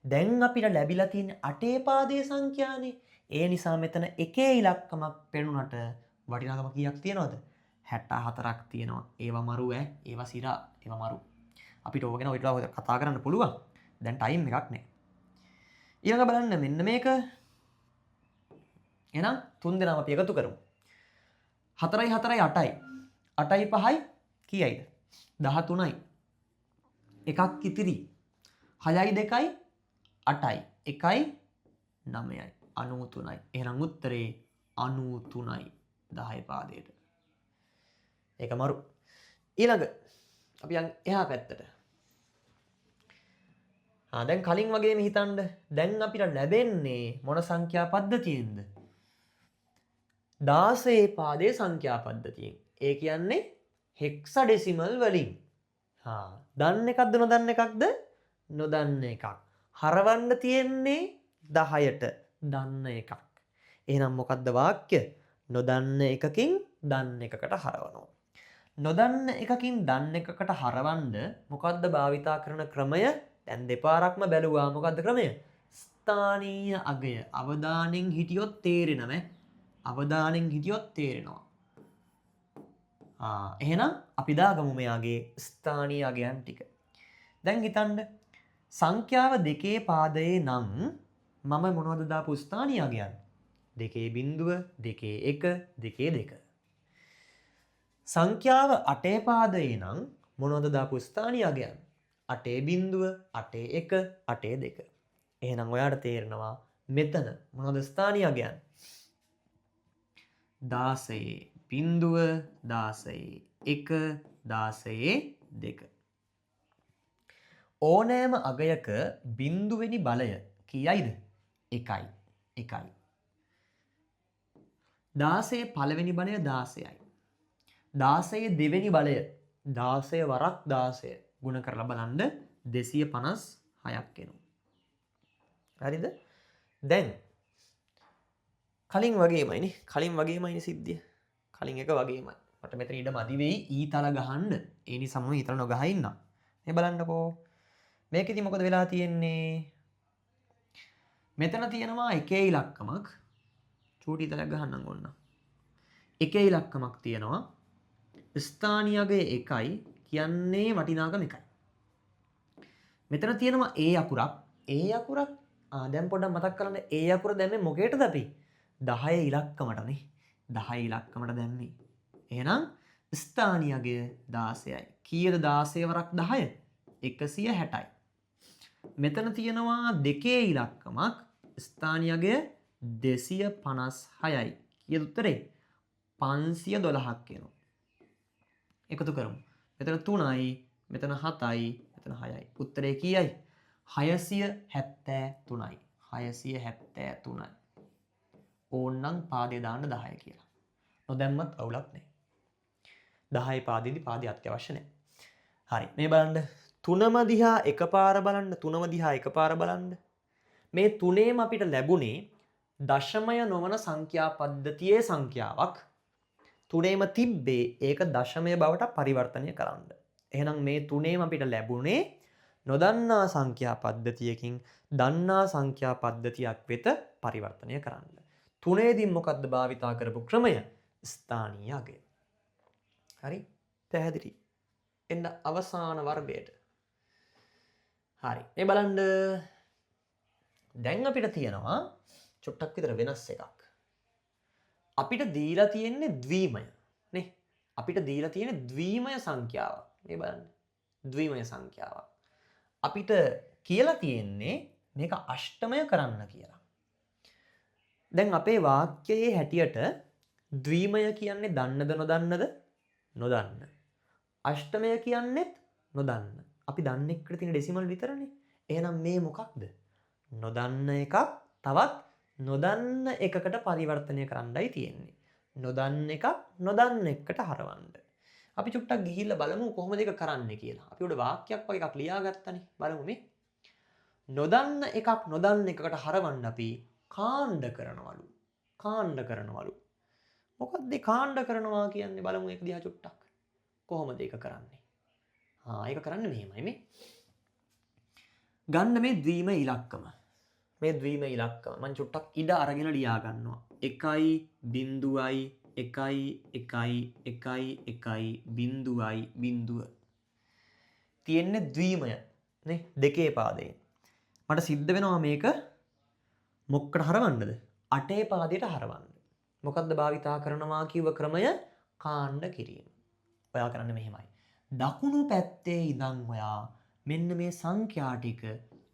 දැන් අපිට ලැබිලා තියෙන 8 පාදයේ සංඛ්‍යානේ. ඒ නිසා මෙතන එකේ ඉලක්කමක් පෙනුනට වටිනාකම කීයක් තියෙනවද? 64ක් තියෙනවා. ඒවා මරු ඈ. ඒවා සිරා. ඒවා මරු. අපිට ඕක ගැන ඔය ටික කතා කරන්න පුළුවන්. දැන් ටයිම් එකක් නෑ. ඊළඟ බලන්න මෙන්න මේක. එහෙනම් තුන් දෙනාම අපි එකතු කරමු. 4යි 4යි 8යි. 8යි 5යි කීයයිද? 13යි. එකක් ඉතිරි. 6යි 2යි 8යි. 1යි 9යි. 93යි. එහෙනම් උත්තරේ 93යි 10 පාදයට. ඒක මරු. ඊළඟ අපි යන් එහා පැත්තට. දැන් කලින් වගේම හිතන්න. දැන් අපිට ලැබෙන්නේ මොන සංඛ්‍යා පද්ධතියෙන්ද? 16 පාදයේ සංඛ්‍යා පද්ධතියෙන්. ඒ කියන්නේ හෙක්සාඩෙසිමල් වලින්. දන්න එකක්ද නොදන්න එකක්ද? නොදන්න එකක්. හරවන්න තියෙන්නේ 10ට. දන්න එකක්. එහෙනම් මොකද්ද වාක්‍ය? නොදන්න එකකින් දන්න එකකට හරවනවා. නොදන්න එකකින් දන්න එකකට හරවන්න මොකද්ද භාවිතා කරන ක්‍රමය? දැන් දෙපාරක්ම බැලුවා. මොකද්ද ක්‍රමය? ස්ථානීය අගය. අවධානයෙන් හිටියොත් තේරෙනව. අවධානයෙන් හිටියොත් තේරෙනවා. එහෙනම් අපි දාගමු මෙයාගේ ස්ථානීය අගයන් ටික. දැන් හිතන්න සංඛ්‍යාව දෙකේ පාදයේ නම් මම මොනවද දාපු ස්ථානීය අගයන්? 2 බිංදුව, 2 1, 2 2. සංඛ්‍යාව 8 පාදයේ නම් මොනවද දාපු ස්ථානීය අගයන්? 8 බිංදුව, 8 1, 8 2. එහෙනම් ඔයාට තේරෙනවා මෙතන මොනවද ස්ථානීය අගයන්? 16 බිංදුව, 16 1, 16 2. ඕනෑම අගයක බිංදුවෙනි බලය කීයයිද? 1යි. 1යි. 16 පළවෙනි බලය 16යි. 16 දෙවෙනි බලය 16 වරක් 16 ගුණ කරලා බලන්න 256ක් එනවා. හරිද? දැන් කලින් වගේමයිනේ. කලින් වගේමයිනේ සිද්ධිය. කලින් එක වගේමයි. මට මෙතන ඉඩ මදි වෙයි ඊතල ගහන්න. ඒ නිසා මම ඊතල නොගහ ඉන්නම්. මේ බලන්නකෝ. මේකෙදි මොකද වෙලා තියෙන්නේ? මෙතන තියෙනවා එකේ ඉලක්කමක්. චූටි ඊතලයක් ගහන්නම් ඕන්න. එකේ ඉලක්කමක් තියෙනවා. ස්ථානීයගේ 1යි කියන්නේ වටිනාකම 1යි. මෙතන තියෙනවා ඒ අකුරක්. ඒ අකුරක් දැන් පොඩ්ඩක් මතක් කරගන්න. ඒ අකුර දැම්මේ මොකේටද අපි? 10 ඉලක්කමටනේ. 10 ඉලක්කමට දැම්මේ. එහෙනම් ස්ථානීයගය 16යි. කීයද 16 වරක් 10? 160යි. මෙතන තියෙනවා දෙකේ ඉලක්කමක්. ස්ථානීයගය 256යි. කීයද උත්තරේ? 512ක් එනවා. එකතු කරමු. මෙතන 3යි, මෙතන 7යි, මෙතන 6යි. උත්තරේ කීයයි? 673යි. 673යි. ඕන්නම් පාදේ දාන්න 10 කියලා. නොදැම්මත් අවුලක් නෑ. 10 පාදේදී පාදේ අත්‍යවශ්‍ය නෑ. හරි. මේ බලන්න. තුනම දිහා එකපාර බලන්න. තුනම දිහා එකපාර බලන්න. මේ තුනේම අපිට ලැබුණේ දශමය නොවන සංඛ්‍යා පද්ධතියේ සංඛ්‍යාවක්. තුනේම තිබ්බේ ඒක දශමය බවට පරිවර්තනය කරන්න. එහෙනම් මේ තුනේම අපිට ලැබුණේ නොදන්නා සංඛ්‍යා පද්ධතියකින් දන්නා සංඛ්‍යා පද්ධතියක් වෙත පරිවර්තනය කරන්න. තුනේදී මොකද්ද භාවිතා කරපු ක්‍රමය? ස්ථානීය අගය. හරි? පැහැදිලි. එන්න අවසාන වර්ගයට. හරි. මේ බලන්න. දැන් අපිට තියෙනවා චුට්ටක් විතර වෙනස් එකක්. අපිට දීලා තියෙන්නේ ද්විමය නේ. අපිට දීලා තියෙන්නේ ද්විමය සංඛ්‍යාවක්. මේ බලන්න. ද්විමය සංඛ්‍යාවක්. අපිට කියලා තියෙන්නේ මේක අෂ්ටමය කරන්න කියලා. දැන් අපේ වාක්‍යයේ හැටියට ද්විමය කියන්නේ දන්නද නොදන්නද? නොදන්න. අෂ්ටමය කියන්නේත් නොදන්න. අපි දන්න එකට තියෙන ඩෙසිමල් විතරනේ. එහෙනම් මේ මොකක්ද? නොදන්න එකක් තවත් නොදන්න එකකට පරිවර්තනය කරන්නයි තියෙන්නේ. නොදන්න එකක් නොදන්න එකකට හරවන්න. අපි චුට්ටක් ගිහිල්ලා බලමු කොහොමද ඒක කරන්නේ කියලා. අපි උඩ වාක්‍යයක් වගේ එකක් ලියාගත්තනේ. බලමු මේ. නොදන්න එකක් නොදන්න එකකට හරවන්න අපි කාණ්ඩ කරනවලු. කාණ්ඩ කරනවලු. මොකද්ද ඒ කාණ්ඩ කරනවා කියන්නේ? බලමු ඒක දිහා චුට්ටක්. කොහොමද ඒක කරන්නේ? ආ ඒක කරන්නේ මෙහෙමයි මේ. ගන්න මේ ද්විමය ඉලක්කම. මේ ද්විමය ඉලක්කම මං චුට්ටක් ඉඩ අරගෙන ලියා ගන්නවා. 1 0 1 1 1 1 0 0. තියෙන්නේ ද්විමය නේ, දෙකේ පාදයෙන්. මට සිද්ධ වෙනවා මේක මොකකට හරවන්නද? අටේ පාදයට හරවන්න. මොකද්ද භාවිතා කරනවා කිව්ව ක්‍රමය? කාණ්ඩ කිරීම. ඔයා කරන්නේ මෙහෙමයි. දකුණු පැත්තේ ඉඳන් ඔයා මෙන්න මේ සංඛ්‍යා ටික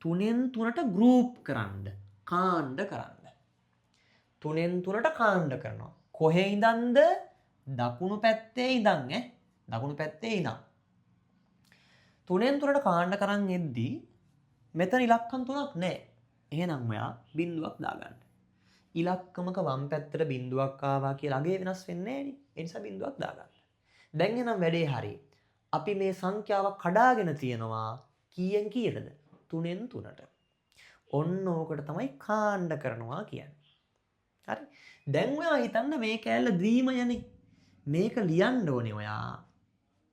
තුනෙන් තුනට ගෲප් කරන්න, කාණ්ඩ කරන්න. තුනෙන් තුනට කාණ්ඩ කරනවා. කොහේ ඉඳන්ද? දකුණු පැත්තේ ඉඳන් ඈ. දකුණු පැත්තේ ඉඳන්. තුනෙන් තුනට කාණ්ඩ කරන් එද්දී මෙතන ඉලක්කම් තුනක් නෑ. එහෙනම් ඔයා බිඳුවක් දාගන්න. ඉලක්කමක වම් පැත්තට බිඳුවක් ආවා කියලා අගේ වෙනස් වෙන්නේ නෑනේ. ඒ නිසා බිඳුවක් දාගන්න. දැන් එහෙනම් වැඩේ හරි. අපි මේ සංඛ්‍යාව කඩාගෙන තියෙනවා කීයෙන් කීයටද? තුනෙන් තුනට. ඔන්න ඕකට තමයි කාණ්ඩ කරනවා කියන්නේ. හරි. දැන් ඔයා හිතන්න මේ කෑල්ල ද්විමයනේ. මේක ලියන්න ඕනේ ඔයා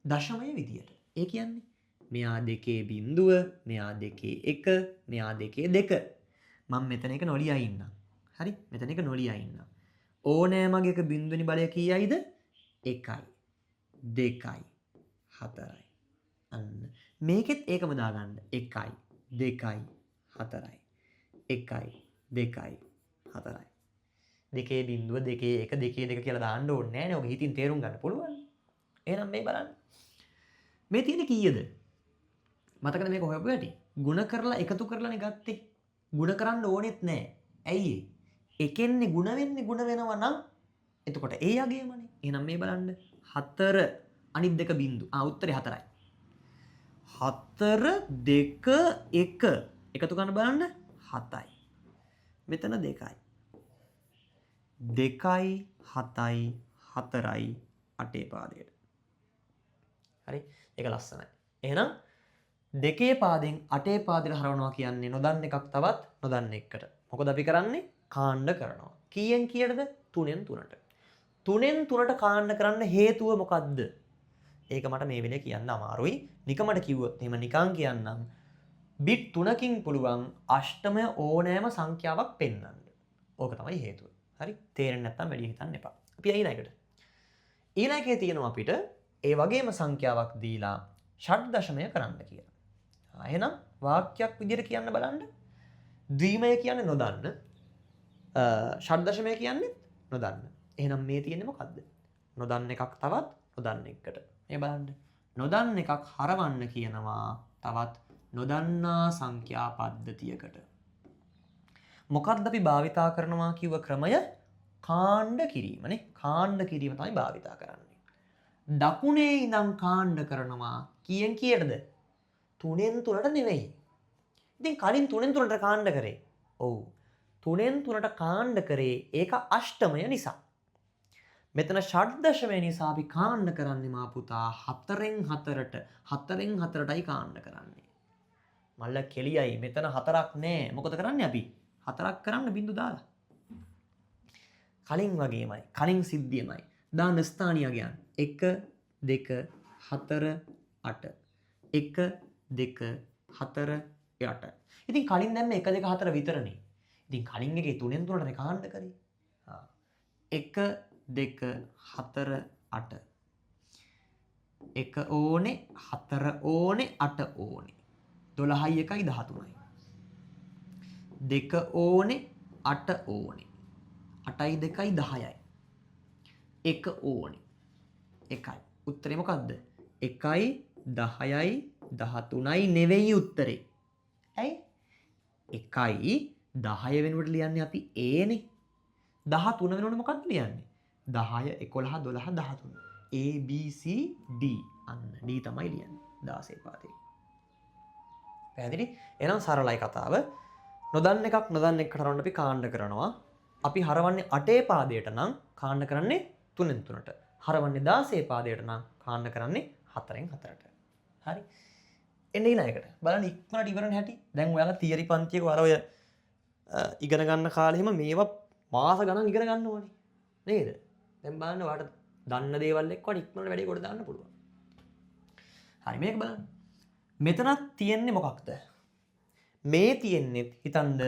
දශමය විදියට. ඒ කියන්නේ මෙයා දෙකේ බිඳුව, මෙයා දෙකේ එක, මෙයා දෙකේ දෙක. මම මෙතන එක නොලියා ඉන්නම්. හරි? මෙතන එක නොලියා ඉන්නම්. ඕනෑම එක බිඳුවෙනි බලය කීයයිද? 1යි 2යි 4යි. අන්න මේකෙත් ඒකම දාගන්න. 1යි 2යි 4යි. 1යි 2යි 4යි. දෙකේ බිඳුව, දෙකේ එක, දෙකේ දෙක කියලා දාන්න ඕනේ නෑනේ. ඔක හිතින් තේරුම් ගන්න පුළුවන්. එහෙනම් මේ බලන්න. මේ තියෙන්නේ කීයද? මතකද මේක හොයපු හැටි? ගුණ කරලා එකතු කරලානේ ගත්තේ. ගුණ කරන්න ඕනෙත් නෑ. ඇයි ඒ? එකෙන්නේ ගුණ වෙන්නේ ගුණ වෙනවා නම් එතකොට ඒ යගේමනේ. එහෙනම් මේ බලන්න 4 අනිත් දෙක බිංදු. ආ උත්තරේ 4යි. 4 2 1 එකතු කරන්න බලන්න 7යි. මෙතන 2යි. 2යි 7යි 4යි 8 පාදයට. හරි? ඒක ලස්සනයි. එහෙනම් දෙකේ පාදෙන් 8 පාදයට හරවනවා කියන්නේ නොදන්න එකක් තවත් නොදන්න එකකට. මොකද අපි කරන්නේ? කාණ්ඩ කරනවා. කීයෙන් කීයටද? තුනෙන් තුනට. තුනෙන් තුනට කාණ්ඩ කරන්න හේතුව මොකද්ද? ඒක මට මේ වෙලේ කියන්න අමාරුයි. නිකමට කිව්වොත් එහෙම නිකන් කියන්නම්. බිට් තුනකින් පුළුවන් අෂ්ටමය ඕනෑම සංඛ්‍යාවක් පෙන්වන්න. ඕක තමයි හේතුව. හරි? තේරෙන්නේ නැත්නම් වැඩි හිතන්න එපා. අපි ඊළඟට. ඊළඟ එකේ තියෙනවා අපිට ඒ වගේම සංඛ්‍යාවක් දීලා ෂඩ් දශමය කරන්න කියලා. එහෙනම් වාක්‍යයක් විදිහට කියන්න බලන්න. ද්විමය කියන්නේ නොදන්න. ෂඩ් දශමය කියන්නේ නොදන්න. එහෙනම් මේ තියෙන්නේ මොකද්ද? නොදන්න එකක් තවත් නොදන්න එකකට. මේ බලන්න. නොදන්න එකක් හරවන්න කියනවා තවත් නොදන්නා සංඛ්‍යා පද්ධතියකට. මොකද්ද අපි භාවිතා කරනවා කිව්ව ක්‍රමය? කාණ්ඩ කිරීමනේ. කාණ්ඩ කිරීම තමයි භාවිතා කරන්නේ. දකුණේ ඉඳන් කාණ්ඩ කරනවා කීයෙන් කීයටද? 3න් 3ට නෙවෙයි. ඉතින් කලින් 3න් 3ට කාණ්ඩ කරේ. ඔව්. 3න් 3ට කාණ්ඩ කරේ ඒක අෂ්ටමය නිසා. මෙතන ෂඩ්දශමය නිසා අපි කාණ්ඩ කරන්නේ මා පුතා 4න් 4ට 4න් 4ටයි කාණ්ඩ කරන්නේ. මල්ල කෙලියයි මෙතන 4ක් නෑ. මොකද කරන්නේ අපි? 4ක් කරන්න බිංදු දාලා. කලින් වගේමයි. කලින් සිද්ධියමයි. දාන්න ස්ථානීය අගයන් 1 2 4 8 1 2 4 8. ඉතින් කලින් දැම්ම 1 2 4 විතරනේ. ඉතින් කලින් එකේ 3න් 3ටනේ කාණ්ඩ කරේ. 1 2 4 8. 1 ඕනේ 4 ඕනේ 8 ඕනේ. 12යි 1යි 13යි. 2 ඕනේ 8 ඕනේ. 8යි 2යි 10යි. 1 ඕනේ 1යි. උත්තරේ මොකද්ද? 1යි 10යි 13යි නෙවෙයි උත්තරේ. ඇයි? 1යි 10 වෙනුවට ලියන්නේ අපි A නේ. 13 වෙනුවට මොකද්ද ලියන්නේ? 10 11 12 13. A B C D. අන්න D තමයි ලියන්නේ 16 පාදේ. පැහැදිලි? එහෙනම් සරලයි කතාව. නොදන්න එකක් නොදන්න එකට හරවන්න අපි කාණ්ඩ කරනවා. අපි හරවන්නේ 8 පාදයට නම් කාණ්ඩ කරන්නේ 3න් 3ට. හරවන්නේ 16 පාදයට නම් කාණ්ඩ කරන්නේ 4න් 4ට. හරි. එන්න ඊළඟ එකට. බලන්න ඉක්මනට ඉවරන හැටි. දැන් ඔයාලා තියරි පන්තියක ඔයාලා ඔය ඉගෙන ගන්න කාලේ එහෙම මේවා මාස ගණන් ඉගෙන ගන්න ඕනේ. නේද? දැන් බලන්න ඔයාලට දන්න දේවල් එක්ක ඔයාලට ඉක්මනට වැඩේ කොට දාන්න පුළුවන්. හරි මේක බලන්න. මෙතනත් තියෙන්නේ මොකක්ද? මේ තියෙන්නේ හිතන්න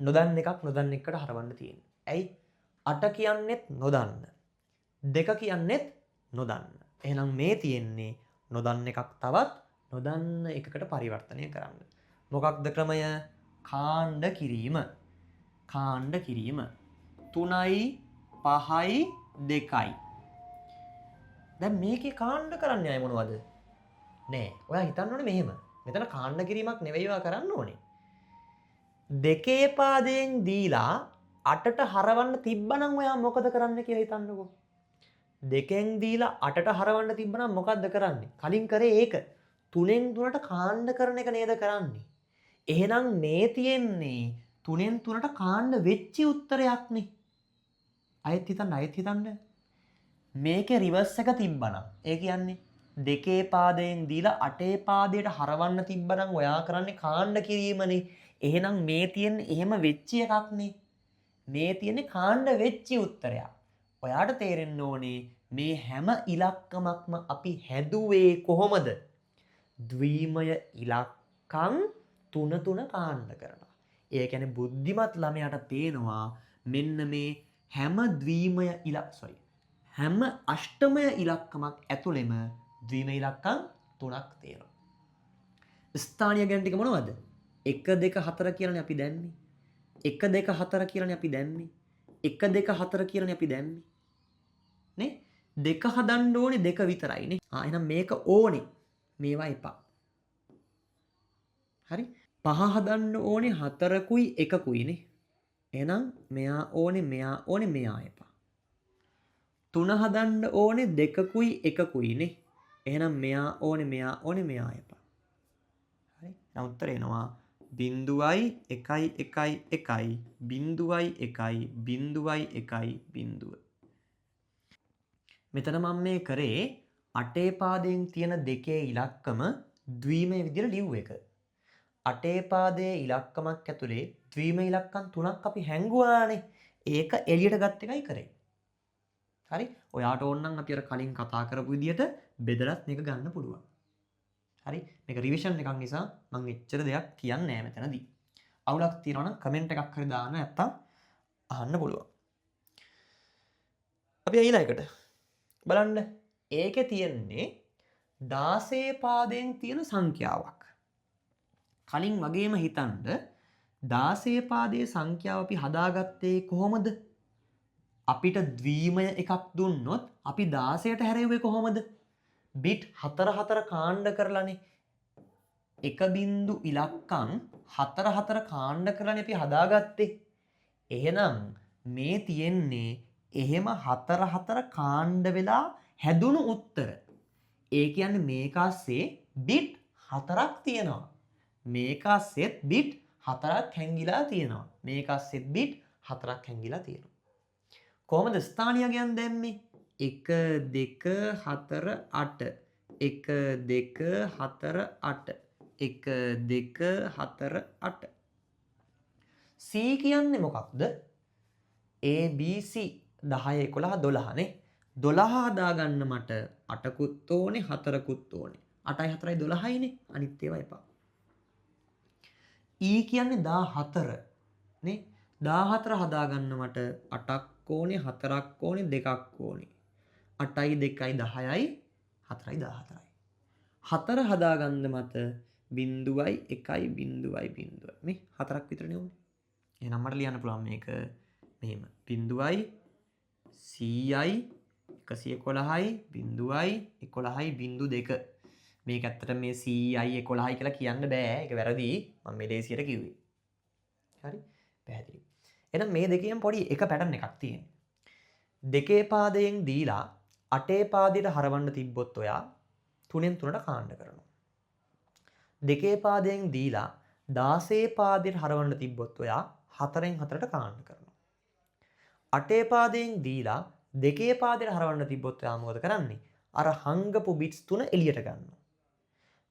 නොදන්න එකක් නොදන්න එකට හරවන්න තියෙන්නේ. ඇයි? 8 කියන්නේත් නොදන්න. 2 කියන්නේත් නොදන්න. එහෙනම් මේ තියෙන්නේ නොදන්න එකක් තවත් නොදන්න එකකට පරිවර්තනය කරන්න. මොකක්ද ක්‍රමය? කාණ්ඩ කිරීම. කාණ්ඩ කිරීම. 3යි 5යි 2යි. දැන් මේකේ කාණ්ඩ කරන්න ආයේ මොනවද? නෑ. ඔයා හිතන්න ඕනේ මෙහෙම. මෙතන කාණ්ඩ කිරීමක් නෙවෙයි ඔයා කරන්න ඕනේ. දෙකේ පාදයෙන් දීලා 8ට හරවන්න තිබ්බනම් ඔයා මොකද කරන්න කියලා හිතන්නකෝ. දෙකෙන් දීලා 8ට හරවන්න තිබ්බනම් මොකද්ද කරන්නේ? කලින් කරේ ඒක. 3න් 3ට කාණ්ඩ කරන එක නේද කරන්නේ? එහෙනම් මේ තියෙන්නේ 3න් 3ට කාණ්ඩ වෙච්ච උත්තරයක් නේ. අයෙත් හිතන්න අයෙත් හිතන්න. මේකේ රිවර්ස් එක තිබ්බනම් ඒ කියන්නේ දෙකේ පාදයෙන් දීලා අටේ පාදයට හරවන්න තිබ්බනම් ඔයා කරන්නේ කාණ්ඩ කිරීමනේ. එහෙනම් මේ තියෙන්නේ එහෙම වෙච්ච එකක්නේ. මේ තියෙන්නේ කාණ්ඩ වෙච්ච උත්තරයක්. ඔයාට තේරෙන්න ඕනේ මේ හැම ඉලක්කමක්ම අපි හැදුවේ කොහොමද? ද්විමය ඉලක්කම් තුන තුන කාණ්ඩ කරලා. ඒ කියන්නේ බුද්ධිමත් ළමයාට පේනවා මෙන්න මේ හැම ද්විමය හැම අෂ්ටමය ඉලක්කමක් ඇතුළෙම ද්විමය ඉලක්කම් තුනක් තියෙනවා. ස්ථානීය ගැන ටික මොනවද? 1 2 4 කියලානේ අපි දැම්මේ. 1 2 4 කියලානේ අපි දැම්මේ. 1 2 4 කියලානේ අපි දැම්මේ. නේ? දෙක හදන්න ඕනේ දෙක විතරයි නේ. ආ එහෙනම් මේක ඕනේ. මේවා එපා. හරි? පහ හදන්න ඕනේ හතරකුයි එකකුයි නේ. එහෙනම් මෙයා ඕනේ මෙයා ඕනේ මෙයා එපා. තුන හදන්න ඕනේ දෙකකුයි එකකුයි නේ. එහෙනම් මෙයා ඕනේ මෙයා ඕනේ මෙයා එපා. හරි? දැන් උත්තරේ එනවා 0යි 1යි 1යි 1යි 0යි 1යි 0යි 1යි 0. මෙතන මම මේ කරේ අටේ පාදයෙන් තියෙන දෙකේ ඉලක්කම ද්විමය විදියට ලිව්ව එක. අටේ පාදයේ ඉලක්කමක් ඇතුලේ ද්විමය ඉලක්කම් තුනක් අපි හැංගුවානේ. ඒක එළියට ගත් එකයි කරේ. හරි? ඔයාට ඕන නම් අපි අර කලින් කතා කරපු විදියට බෙදලත් මේක ගන්න පුළුවන්. හරි? මේක රිවිෂන් එකක් නිසා මම එච්චර දෙයක් කියන්නේ නෑ මෙතනදී. අවුලක් තියෙනවා නම් කමෙන්ට් එකක් හරි දාන්න නැත්තම් අහන්න පුළුවන්. අපි ඊළඟට බලන්න. ඒකේ තියෙන්නේ 16 පාදයෙන් තියෙන සංඛ්‍යාවක්. කලින් වගේම හිතන්න 16 පාදයේ සංඛ්‍යාව අපි හදාගත්තේ කොහොමද? අපිට ද්විමය එකක් දුන්නොත් අපි 16ට හැරෙව්වේ කොහොමද? බිට් 4 4 කාණ්ඩ කරලානේ. එක බිංදු ඉලක්කම් 4 4 කාණ්ඩ කරලානේ අපි හදාගත්තේ. එහෙනම් මේ තියෙන්නේ එහෙම හතර හතර කාණ්ඩ වෙලා හැදුණු උත්තර. ඒ කියන්නේ මේක අස්සේ බිට් 4ක් තියෙනවා. මේක අස්සෙත් බිට් 4ක් හැංගිලා තියෙනවා. මේක අස්සෙත් බිට් 4ක් හැංගිලා තියෙනවා. කොහොමද ස්ථානීය දැම්මේ? 1 2 4 8 1 2 4 8 1 2 4 8. C කියන්නේ මොකක්ද? A B C 10 11 12 නේ. 12 හදාගන්න මට 8කුත් ඕනේ 4කුත් ඕනේ. 8යි 4යි 12යි නේ. අනිත් ඒවා එපා. E කියන්නේ 14 නේ. 14 හදාගන්න මට 8ක් ඕනේ 4ක් ඕනේ 2ක් ඕනේ. 8යි 2යි 10යි 4යි 14යි. 4 හදාගන්න මට 0යි 1යි 0යි 0යි. මේ 4ක් විතරනේ ඕනේ. එහෙනම් මට ලියන්න පුළුවන් මේක මෙහෙම. 0යි 100යි 111යි 0යි 11යි 02. මේක ඇත්තට මේ 100යි 11යි කියලා කියන්න බෑ. ඒක වැරදි. මම මේ ලේසියට කිව්වේ. හරි? පැහැදිලි. එහෙනම් මේ දෙකෙන් පොඩි එක පැටර්න් එකක් තියෙනවා. දෙකේ පාදයෙන් දීලා අටේ පාදයට හරවන්න තිබ්බොත් ඔයා තුනෙන් තුනට කාණ්ඩ කරනවා. දෙකේ පාදයෙන් දීලා 16 පාදයට හරවන්න තිබ්බොත් ඔයා හතරෙන් හතරට කාණ්ඩ කරනවා. අටේ පාදයෙන් දීලා දෙකේ පාදයට හරවන්න තිබ්බොත් ඔයා මොකද කරන්නේ? අර හංගපු බිට්ස් තුන එළියට ගන්නවා.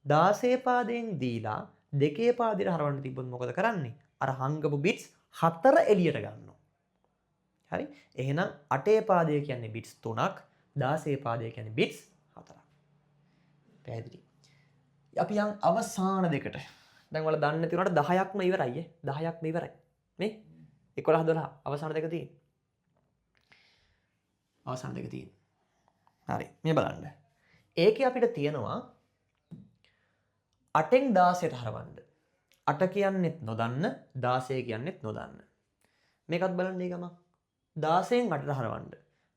16 පාදයෙන් දීලා දෙකේ පාදයට හරවන්න තිබ්බොත් මොකද කරන්නේ? අර හංගපු බිට්ස් හතර එළියට ගන්නවා. හරි? එහෙනම් අටේ පාදය කියන්නේ බිට්ස් 3ක්, 16 පාදය කියන්නේ බිට්ස් 4ක්. පැහැදිලි. අපි යන් අවසාන දෙකට. දැන් ඔයාලා දන්නේ නැති වුණාට 10ක්ම ඉවරයි ඈ. 10ක්ම ඉවරයි. මේ 11 12 අවසාන දෙක තියෙන්නේ. අවසාන දෙක තියෙන්නේ. හරි. මේ බලන්න. ඒකේ අපිට තියෙනවා 8න් 16ට හරවන්න. 8 කියන්නෙත් නොදන්න, 16 කියන්නෙත් නොදන්න. මේකත් බලන්න ඒ ගමන්. 16න් 8ට හරවන්න.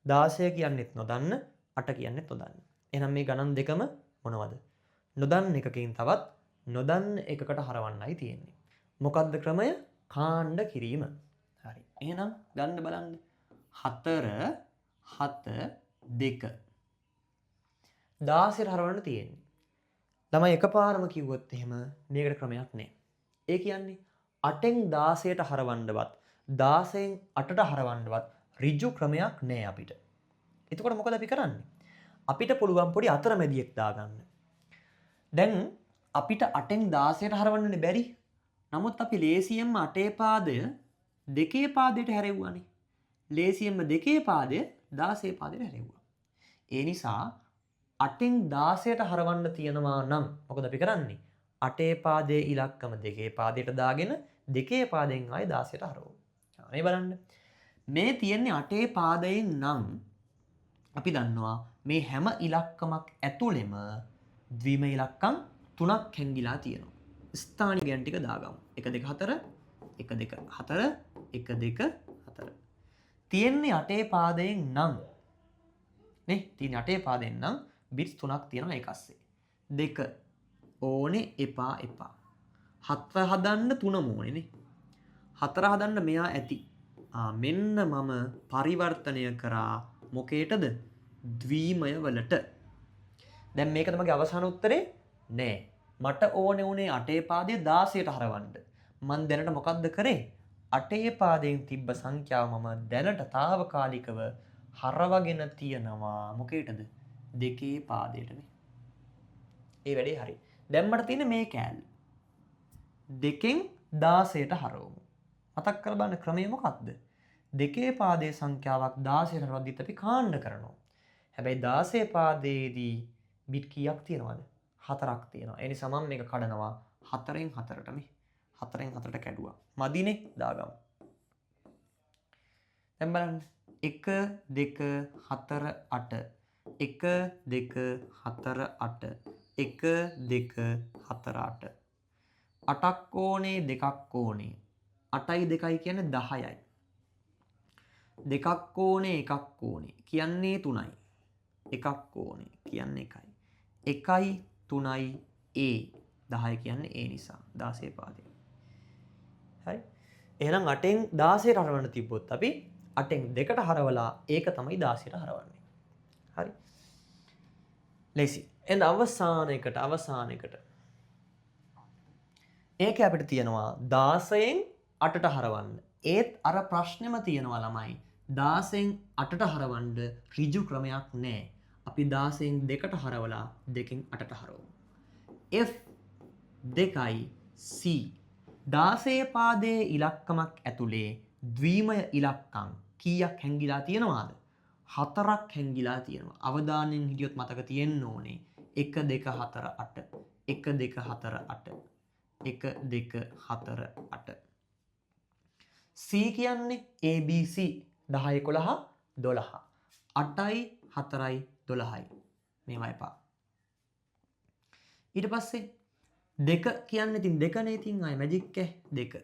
16 කියන්නෙත් නොදන්න, 8 කියන්නෙත් නොදන්න. එහෙනම් මේ ගණන් දෙකම මොනවද? නොදන්න එකකින් තවත් නොදන්න එකකට හරවන්නයි තියෙන්නේ. මොකද්ද ක්‍රමය? කාණ්ඩ කිරීම. හරි. එහෙනම් ගන්න බලන්න. 4 7 2 16ට හරවන්න තියෙන්නේ. ළමයි එකපාරම කිව්වොත් එහෙම මේකට ක්‍රමයක් නෑ. ඒ කියන්නේ 8න් 16ට හරවන්නවත් 16න් 8ට හරවන්නවත් ඍජු ක්‍රමයක් නෑ අපිට. එතකොට මොකද අපි කරන්නේ? අපිට පුළුවන් පොඩි අතරමැදියෙක් දාගන්න. දැන් අපිට 8න් 16ට හරවන්නනේ බැරි. නමුත් අපි ලේසියෙන්ම 8 පාදය 2 පාදයට හැරෙව්වානේ. ලේසියෙන්ම 2 පාදය 16 පාදයට හැරෙව්වා. ඒ නිසා 8න් 16ට හරවන්න තියෙනවා නම් මොකද අපි කරන්නේ? 8 පාදයේ ඉලක්කම 2 පාදයට දාගෙන 2 පාදයෙන් ආයේ 16ට හරවමු. මේ බලන්න. මේ තියෙන්නේ 8 පාදයෙන් නම් අපි දන්නවා මේ හැම ඉලක්කමක් ඇතුළෙම ද්විම ඉලක්කම් 3ක් හැංගිලා තියෙනවා. ස්ථානීය ගැන ටික දාගමු. 1 2 4 1 2 4 1 2 4. තියෙන්නේ 8 පාදයෙන් නම් නේ, තියෙන්නේ 8 පාදයෙන් නම් බිට්ස් 3ක් තියෙනවා ඒක අස්සේ. 2 ඕනේ එපා එපා. 4 හදන්න 3ම ඕනේ නේ. 4 හදන්න මෙයා ඇති. මෙන්න මම පරිවර්තනය කරා මොකේටද? ද්විමය වලට. දැන් මේක තමයි අවසාන උත්තරේ නෑ. මට ඕනේ උනේ 8 පාදයේ 16ට හරවන්න. මං දැනට මොකද්ද කරේ? 8 පාදයෙන් තිබ්බ සංඛ්‍යාව මම දැනට තාවකාලිකව හරවගෙන තියනවා මොකේටද? 2 පාදයට නේ. ඒ වැඩේ හරි. දැන් මට තියෙන්නේ මේ කෑල්ල. 2න් 16ට හරවමු. මතක් කරලා බලන්න ක්‍රමය මොකක්ද? 2 පාදයේ සංඛ්‍යාවක් 16ට හරවද්දිත් අපි කාණ්ඩ කරනවා. හැබැයි 16 පාදයේදී බිට් කීයක් තියෙනවද? 4ක් තියෙනවා. ඒ නිසා මම මේක කඩනවා 4න් 4ට මේ. 4න් 4ට කැඩුවා. මදිනේ දාගමු. දැන් බලන්න. 1 2 4 8 1 2 4 8 1 2 4 8. 8ක් ඕනේ 2ක් ඕනේ. 8යි 2යි කියන්නේ 10යි. 2ක් ඕනේ 1ක් ඕනේ කියන්නේ 3යි. 1ක් ඕනේ කියන්නේ 1යි. 1යි 3යි A 10 කියන්නේ A නිසා 16 පාදය. හරි. එහෙනම් 8න් 16ට හරවන්න තිබ්බොත් අපි 8න් 2ට හරවලා ඒක තමයි 16ට හරවන්නේ. හරි. ලේසි. එන්න අවසාන එකට අවසාන එකට. ඒක අපිට තියෙනවා 16න් 8ට හරවන්න. ඒත් අර ප්‍රශ්නෙම තියෙනවා ළමයි. 16න් 8ට හරවන්න ඍජු ක්‍රමයක් නෑ. අපි 16න් 2ට හරවලා 2න් 8ට හරවමු. F 2යි C 16 පාදයේ ඉලක්කමක් ඇතුලේ ද්විමය ඉලක්කම් කීයක් හැංගිලා තියෙනවාද? 4ක් හැංගිලා තියෙනවා. අවධානයෙන් හිටියොත් මතක තියෙන්න ඕනේ. 1 2 4 8 1 2 4 8 1 2 4 8. C කියන්නේ ABC 10 11 12 8යි 4යි 12යි මේවා එපා. ඊට පස්සේ 2 කියන්නේ ඉතින් 2නේ, ඉතින් ආයේ මැජික් ඈ 2.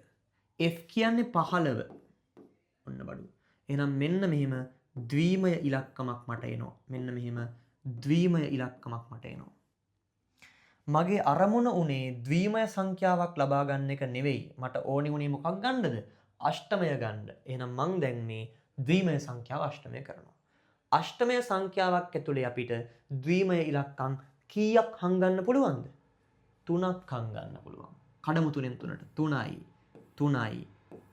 F කියන්නේ 15. ඔන්න බඩුව. එහෙනම් මෙන්න මෙහෙම ද්විමය ඉලක්කමක් මට එනවා. මෙන්න මෙහෙම ද්විමය ඉලක්කමක් මට එනවා. මගේ අරමුණ උනේ ද්විමය සංඛ්‍යාවක් ලබා ගන්න එක නෙවෙයි. මට ඕනේ උනේ මොකක් ගන්නද? අෂ්ටමය ගන්න. එහෙනම් මං දැන් මේ ද්විමය සංඛ්‍යාව අෂ්ටමය කරනවා. අෂ්ටමය සංඛ්‍යාවක් ඇතුලේ අපිට ද්විමය ඉලක්කම් කීයක් හංගන්න පුළුවන්ද? 3ක් හංගන්න පුළුවන්. කඩමු 3න් 3ට. 3යි 3යි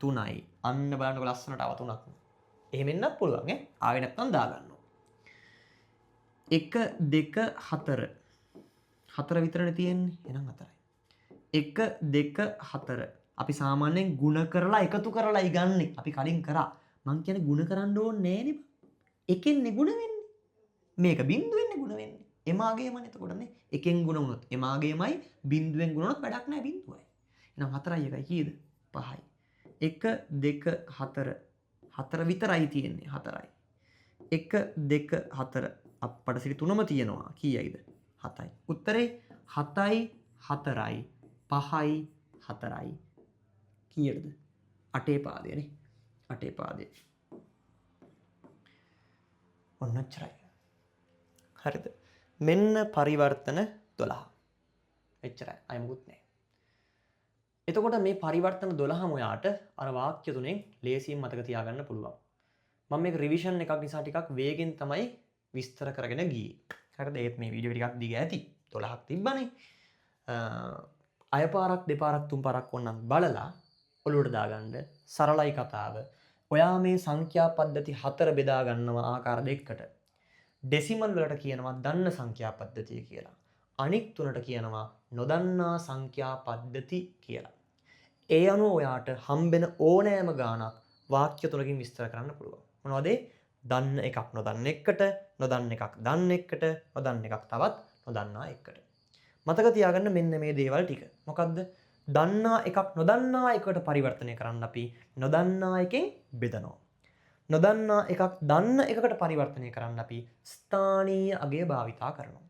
3යි. අන්න බලන්නකො ලස්සනට ආව 3ක්. එහෙම එන්නත් පුළුවන් ඈ. ආවේ නැත්නම් දාගන්න. 1 2 4. 4 විතරනේ තියෙන්නේ. එහෙනම් 4යි. 1 2 4. අපි සාමාන්‍යයෙන් ගුණ කරලා එකතු කරලා ඉගන්නේ. අපි කලින් කරා. මං කියන්නේ ගුණ කරන්න ඕනේ නෑනේ බං. එකෙන්නේ ගුණ වෙන්නේ. මේක බිංදුවෙන්නේ ගුණ වෙන්නේ. එමාගේමනේ එතකොට නේ. එකෙන් ගුණ වුණොත් එමාගේමයි, බිංදුවෙන් ගුණ වුණොත් වැඩක් නෑ බිංදුවයි. එහෙනම් 4යි 1යි කීයද? 5යි. 1 2 4. 4 විතරයි තියෙන්නේ. 4යි. 1 2 4. අප්පට සිරි තුනම තියෙනවා. කීයයිද? 7යි. උත්තරේ 7යි 4යි 5යි 4යි. කීයටද? 8 පාදය නේ. 8 පාදය. ඔන්න ඔච්චරයි. හරිද? මෙන්න පරිවර්තන 12. එච්චරයි. අය මුකුත් නෑ. එතකොට මේ පරිවර්තන 12ම ඔයාට අර වාක්‍ය තුනෙන් ලේසියෙන් මතක තියාගන්න පුළුවන්. මම මේක රිවිෂන් එකක් නිසා ටිකක් වේගෙන් තමයි විස්තර කරගෙන ගියේ. හරිද? ඒත් මේ වීඩියෝ ටිකක් දිග ඇති. 12ක් තිබ්බනේ. අය පාරක් දෙපාරක් තුන් පාරක් ඕනනම් බලලා ඔලුවට දාගන්න. සරලයි කතාව. ඔයා මේ සංඛ්‍යා පද්ධති 4 බෙදා ගන්නවා ආකාර දෙකකට. ඩෙසිමල් වලට කියනවා දන්න සංඛ්‍යා පද්ධතිය කියලා. අනික් තුනට කියනවා නොදන්නා සංඛ්‍යා පද්ධති කියලා. ඒ අනුව ඔයාට හම්බෙන ඕනෑම ගාණක් වාක්‍ය තුනකින් විස්තර කරන්න පුළුවන්. මොනවද ඒ? දන්න එකක් නොදන්න එකට, නොදන්න එකක් දන්න එකට, නොදන්න එකක් තවත් නොදන්නා එකට. මතක තියාගන්න මෙන්න මේ දේවල් ටික. මොකද්ද? දන්නා එකක් නොදන්නා එකට පරිවර්තනය කරන්න අපි නොදන්නා එකෙන් බෙදනවා. නොදන්නා එකක් දන්න එකකට පරිවර්තනය කරන්න අපි ස්ථානීය අගය භාවිතා කරනවා.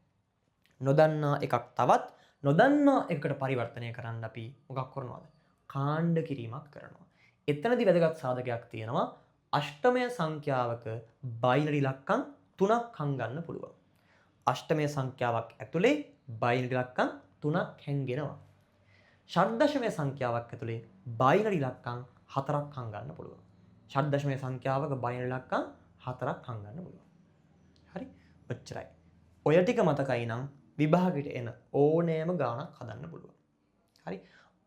නොදන්නා එකක් තවත් නොදන්නා එකකට පරිවර්තනය කරන්න අපි මොකක් කරනවද? කාණ්ඩ කිරීමක් කරනවා. එතනදි වැදගත් සාධකයක් තියෙනවා. අෂ්ටමය සංඛ්‍යාවක බයිනරි ඉලක්කම් 3ක් හංගන්න පුළුවන්. අෂ්ටමය සංඛ්‍යාවක් ඇතුලේ බයිනරි ඉලක්කම් 3ක් හැංගෙනවා. ෂඩ්දශමය සංඛ්‍යාවක් ඇතුලේ බයිනරි ඉලක්කම් 4ක් හංගන්න පුළුවන්. ෂඩ්දශමය සංඛ්‍යාවක බයිනරි ඉලක්කම් 4ක් හංගන්න පුළුවන්. හරි? ඔච්චරයි. ඔය ටික මතකයි නම් විභාගෙට එන ඕනෑම ගාණක් හදන්න පුළුවන්. හරි?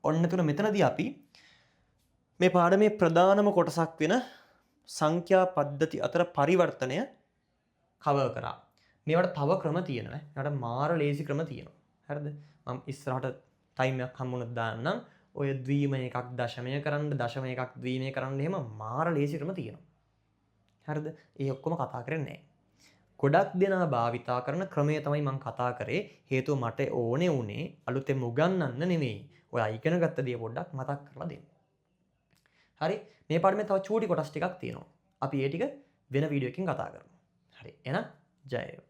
ඔන්න තුන මෙතනදී අපි මේ පාඩමේ ප්‍රධානම කොටසක් වෙන සංඛ්‍යා පද්ධති අතර පරිවර්තනය කවර් කරා. මේවට තව ක්‍රම තියෙනවා. මේවට මාර ලේසි ක්‍රම තියෙනවා. හරිද? මම ඉස්සරහට ටයිම් එකක් හම්බුනොත් දාන්නම්. ඔය ද්විමය එකක් දශමය කරන්න, දශමය එකක් ද්විමය කරන්න එහෙම මාර ලේසි ක්‍රම තියෙනවා. හරිද? ඒ ඔක්කොම කතා කරන්නේ නැහැ. ගොඩක් දෙනා භාවිතා කරන ක්‍රමය තමයි මං කතා කරේ. හේතුව මට ඕනේ උනේ අලුතෙන් උගන්වන්න නෙමෙයි. ඔයා ඉගෙන ගත්ත දේ පොඩ්ඩක් මතක් කරලා දෙන්න. හරි? මේ පාඩමේ තව චූටි කොටස් ටිකක් තියෙනවා. අපි ඒ ටික වෙන වීඩියෝ එකකින් කතා කරමු. හරි. එහෙනම් ජය වේවා.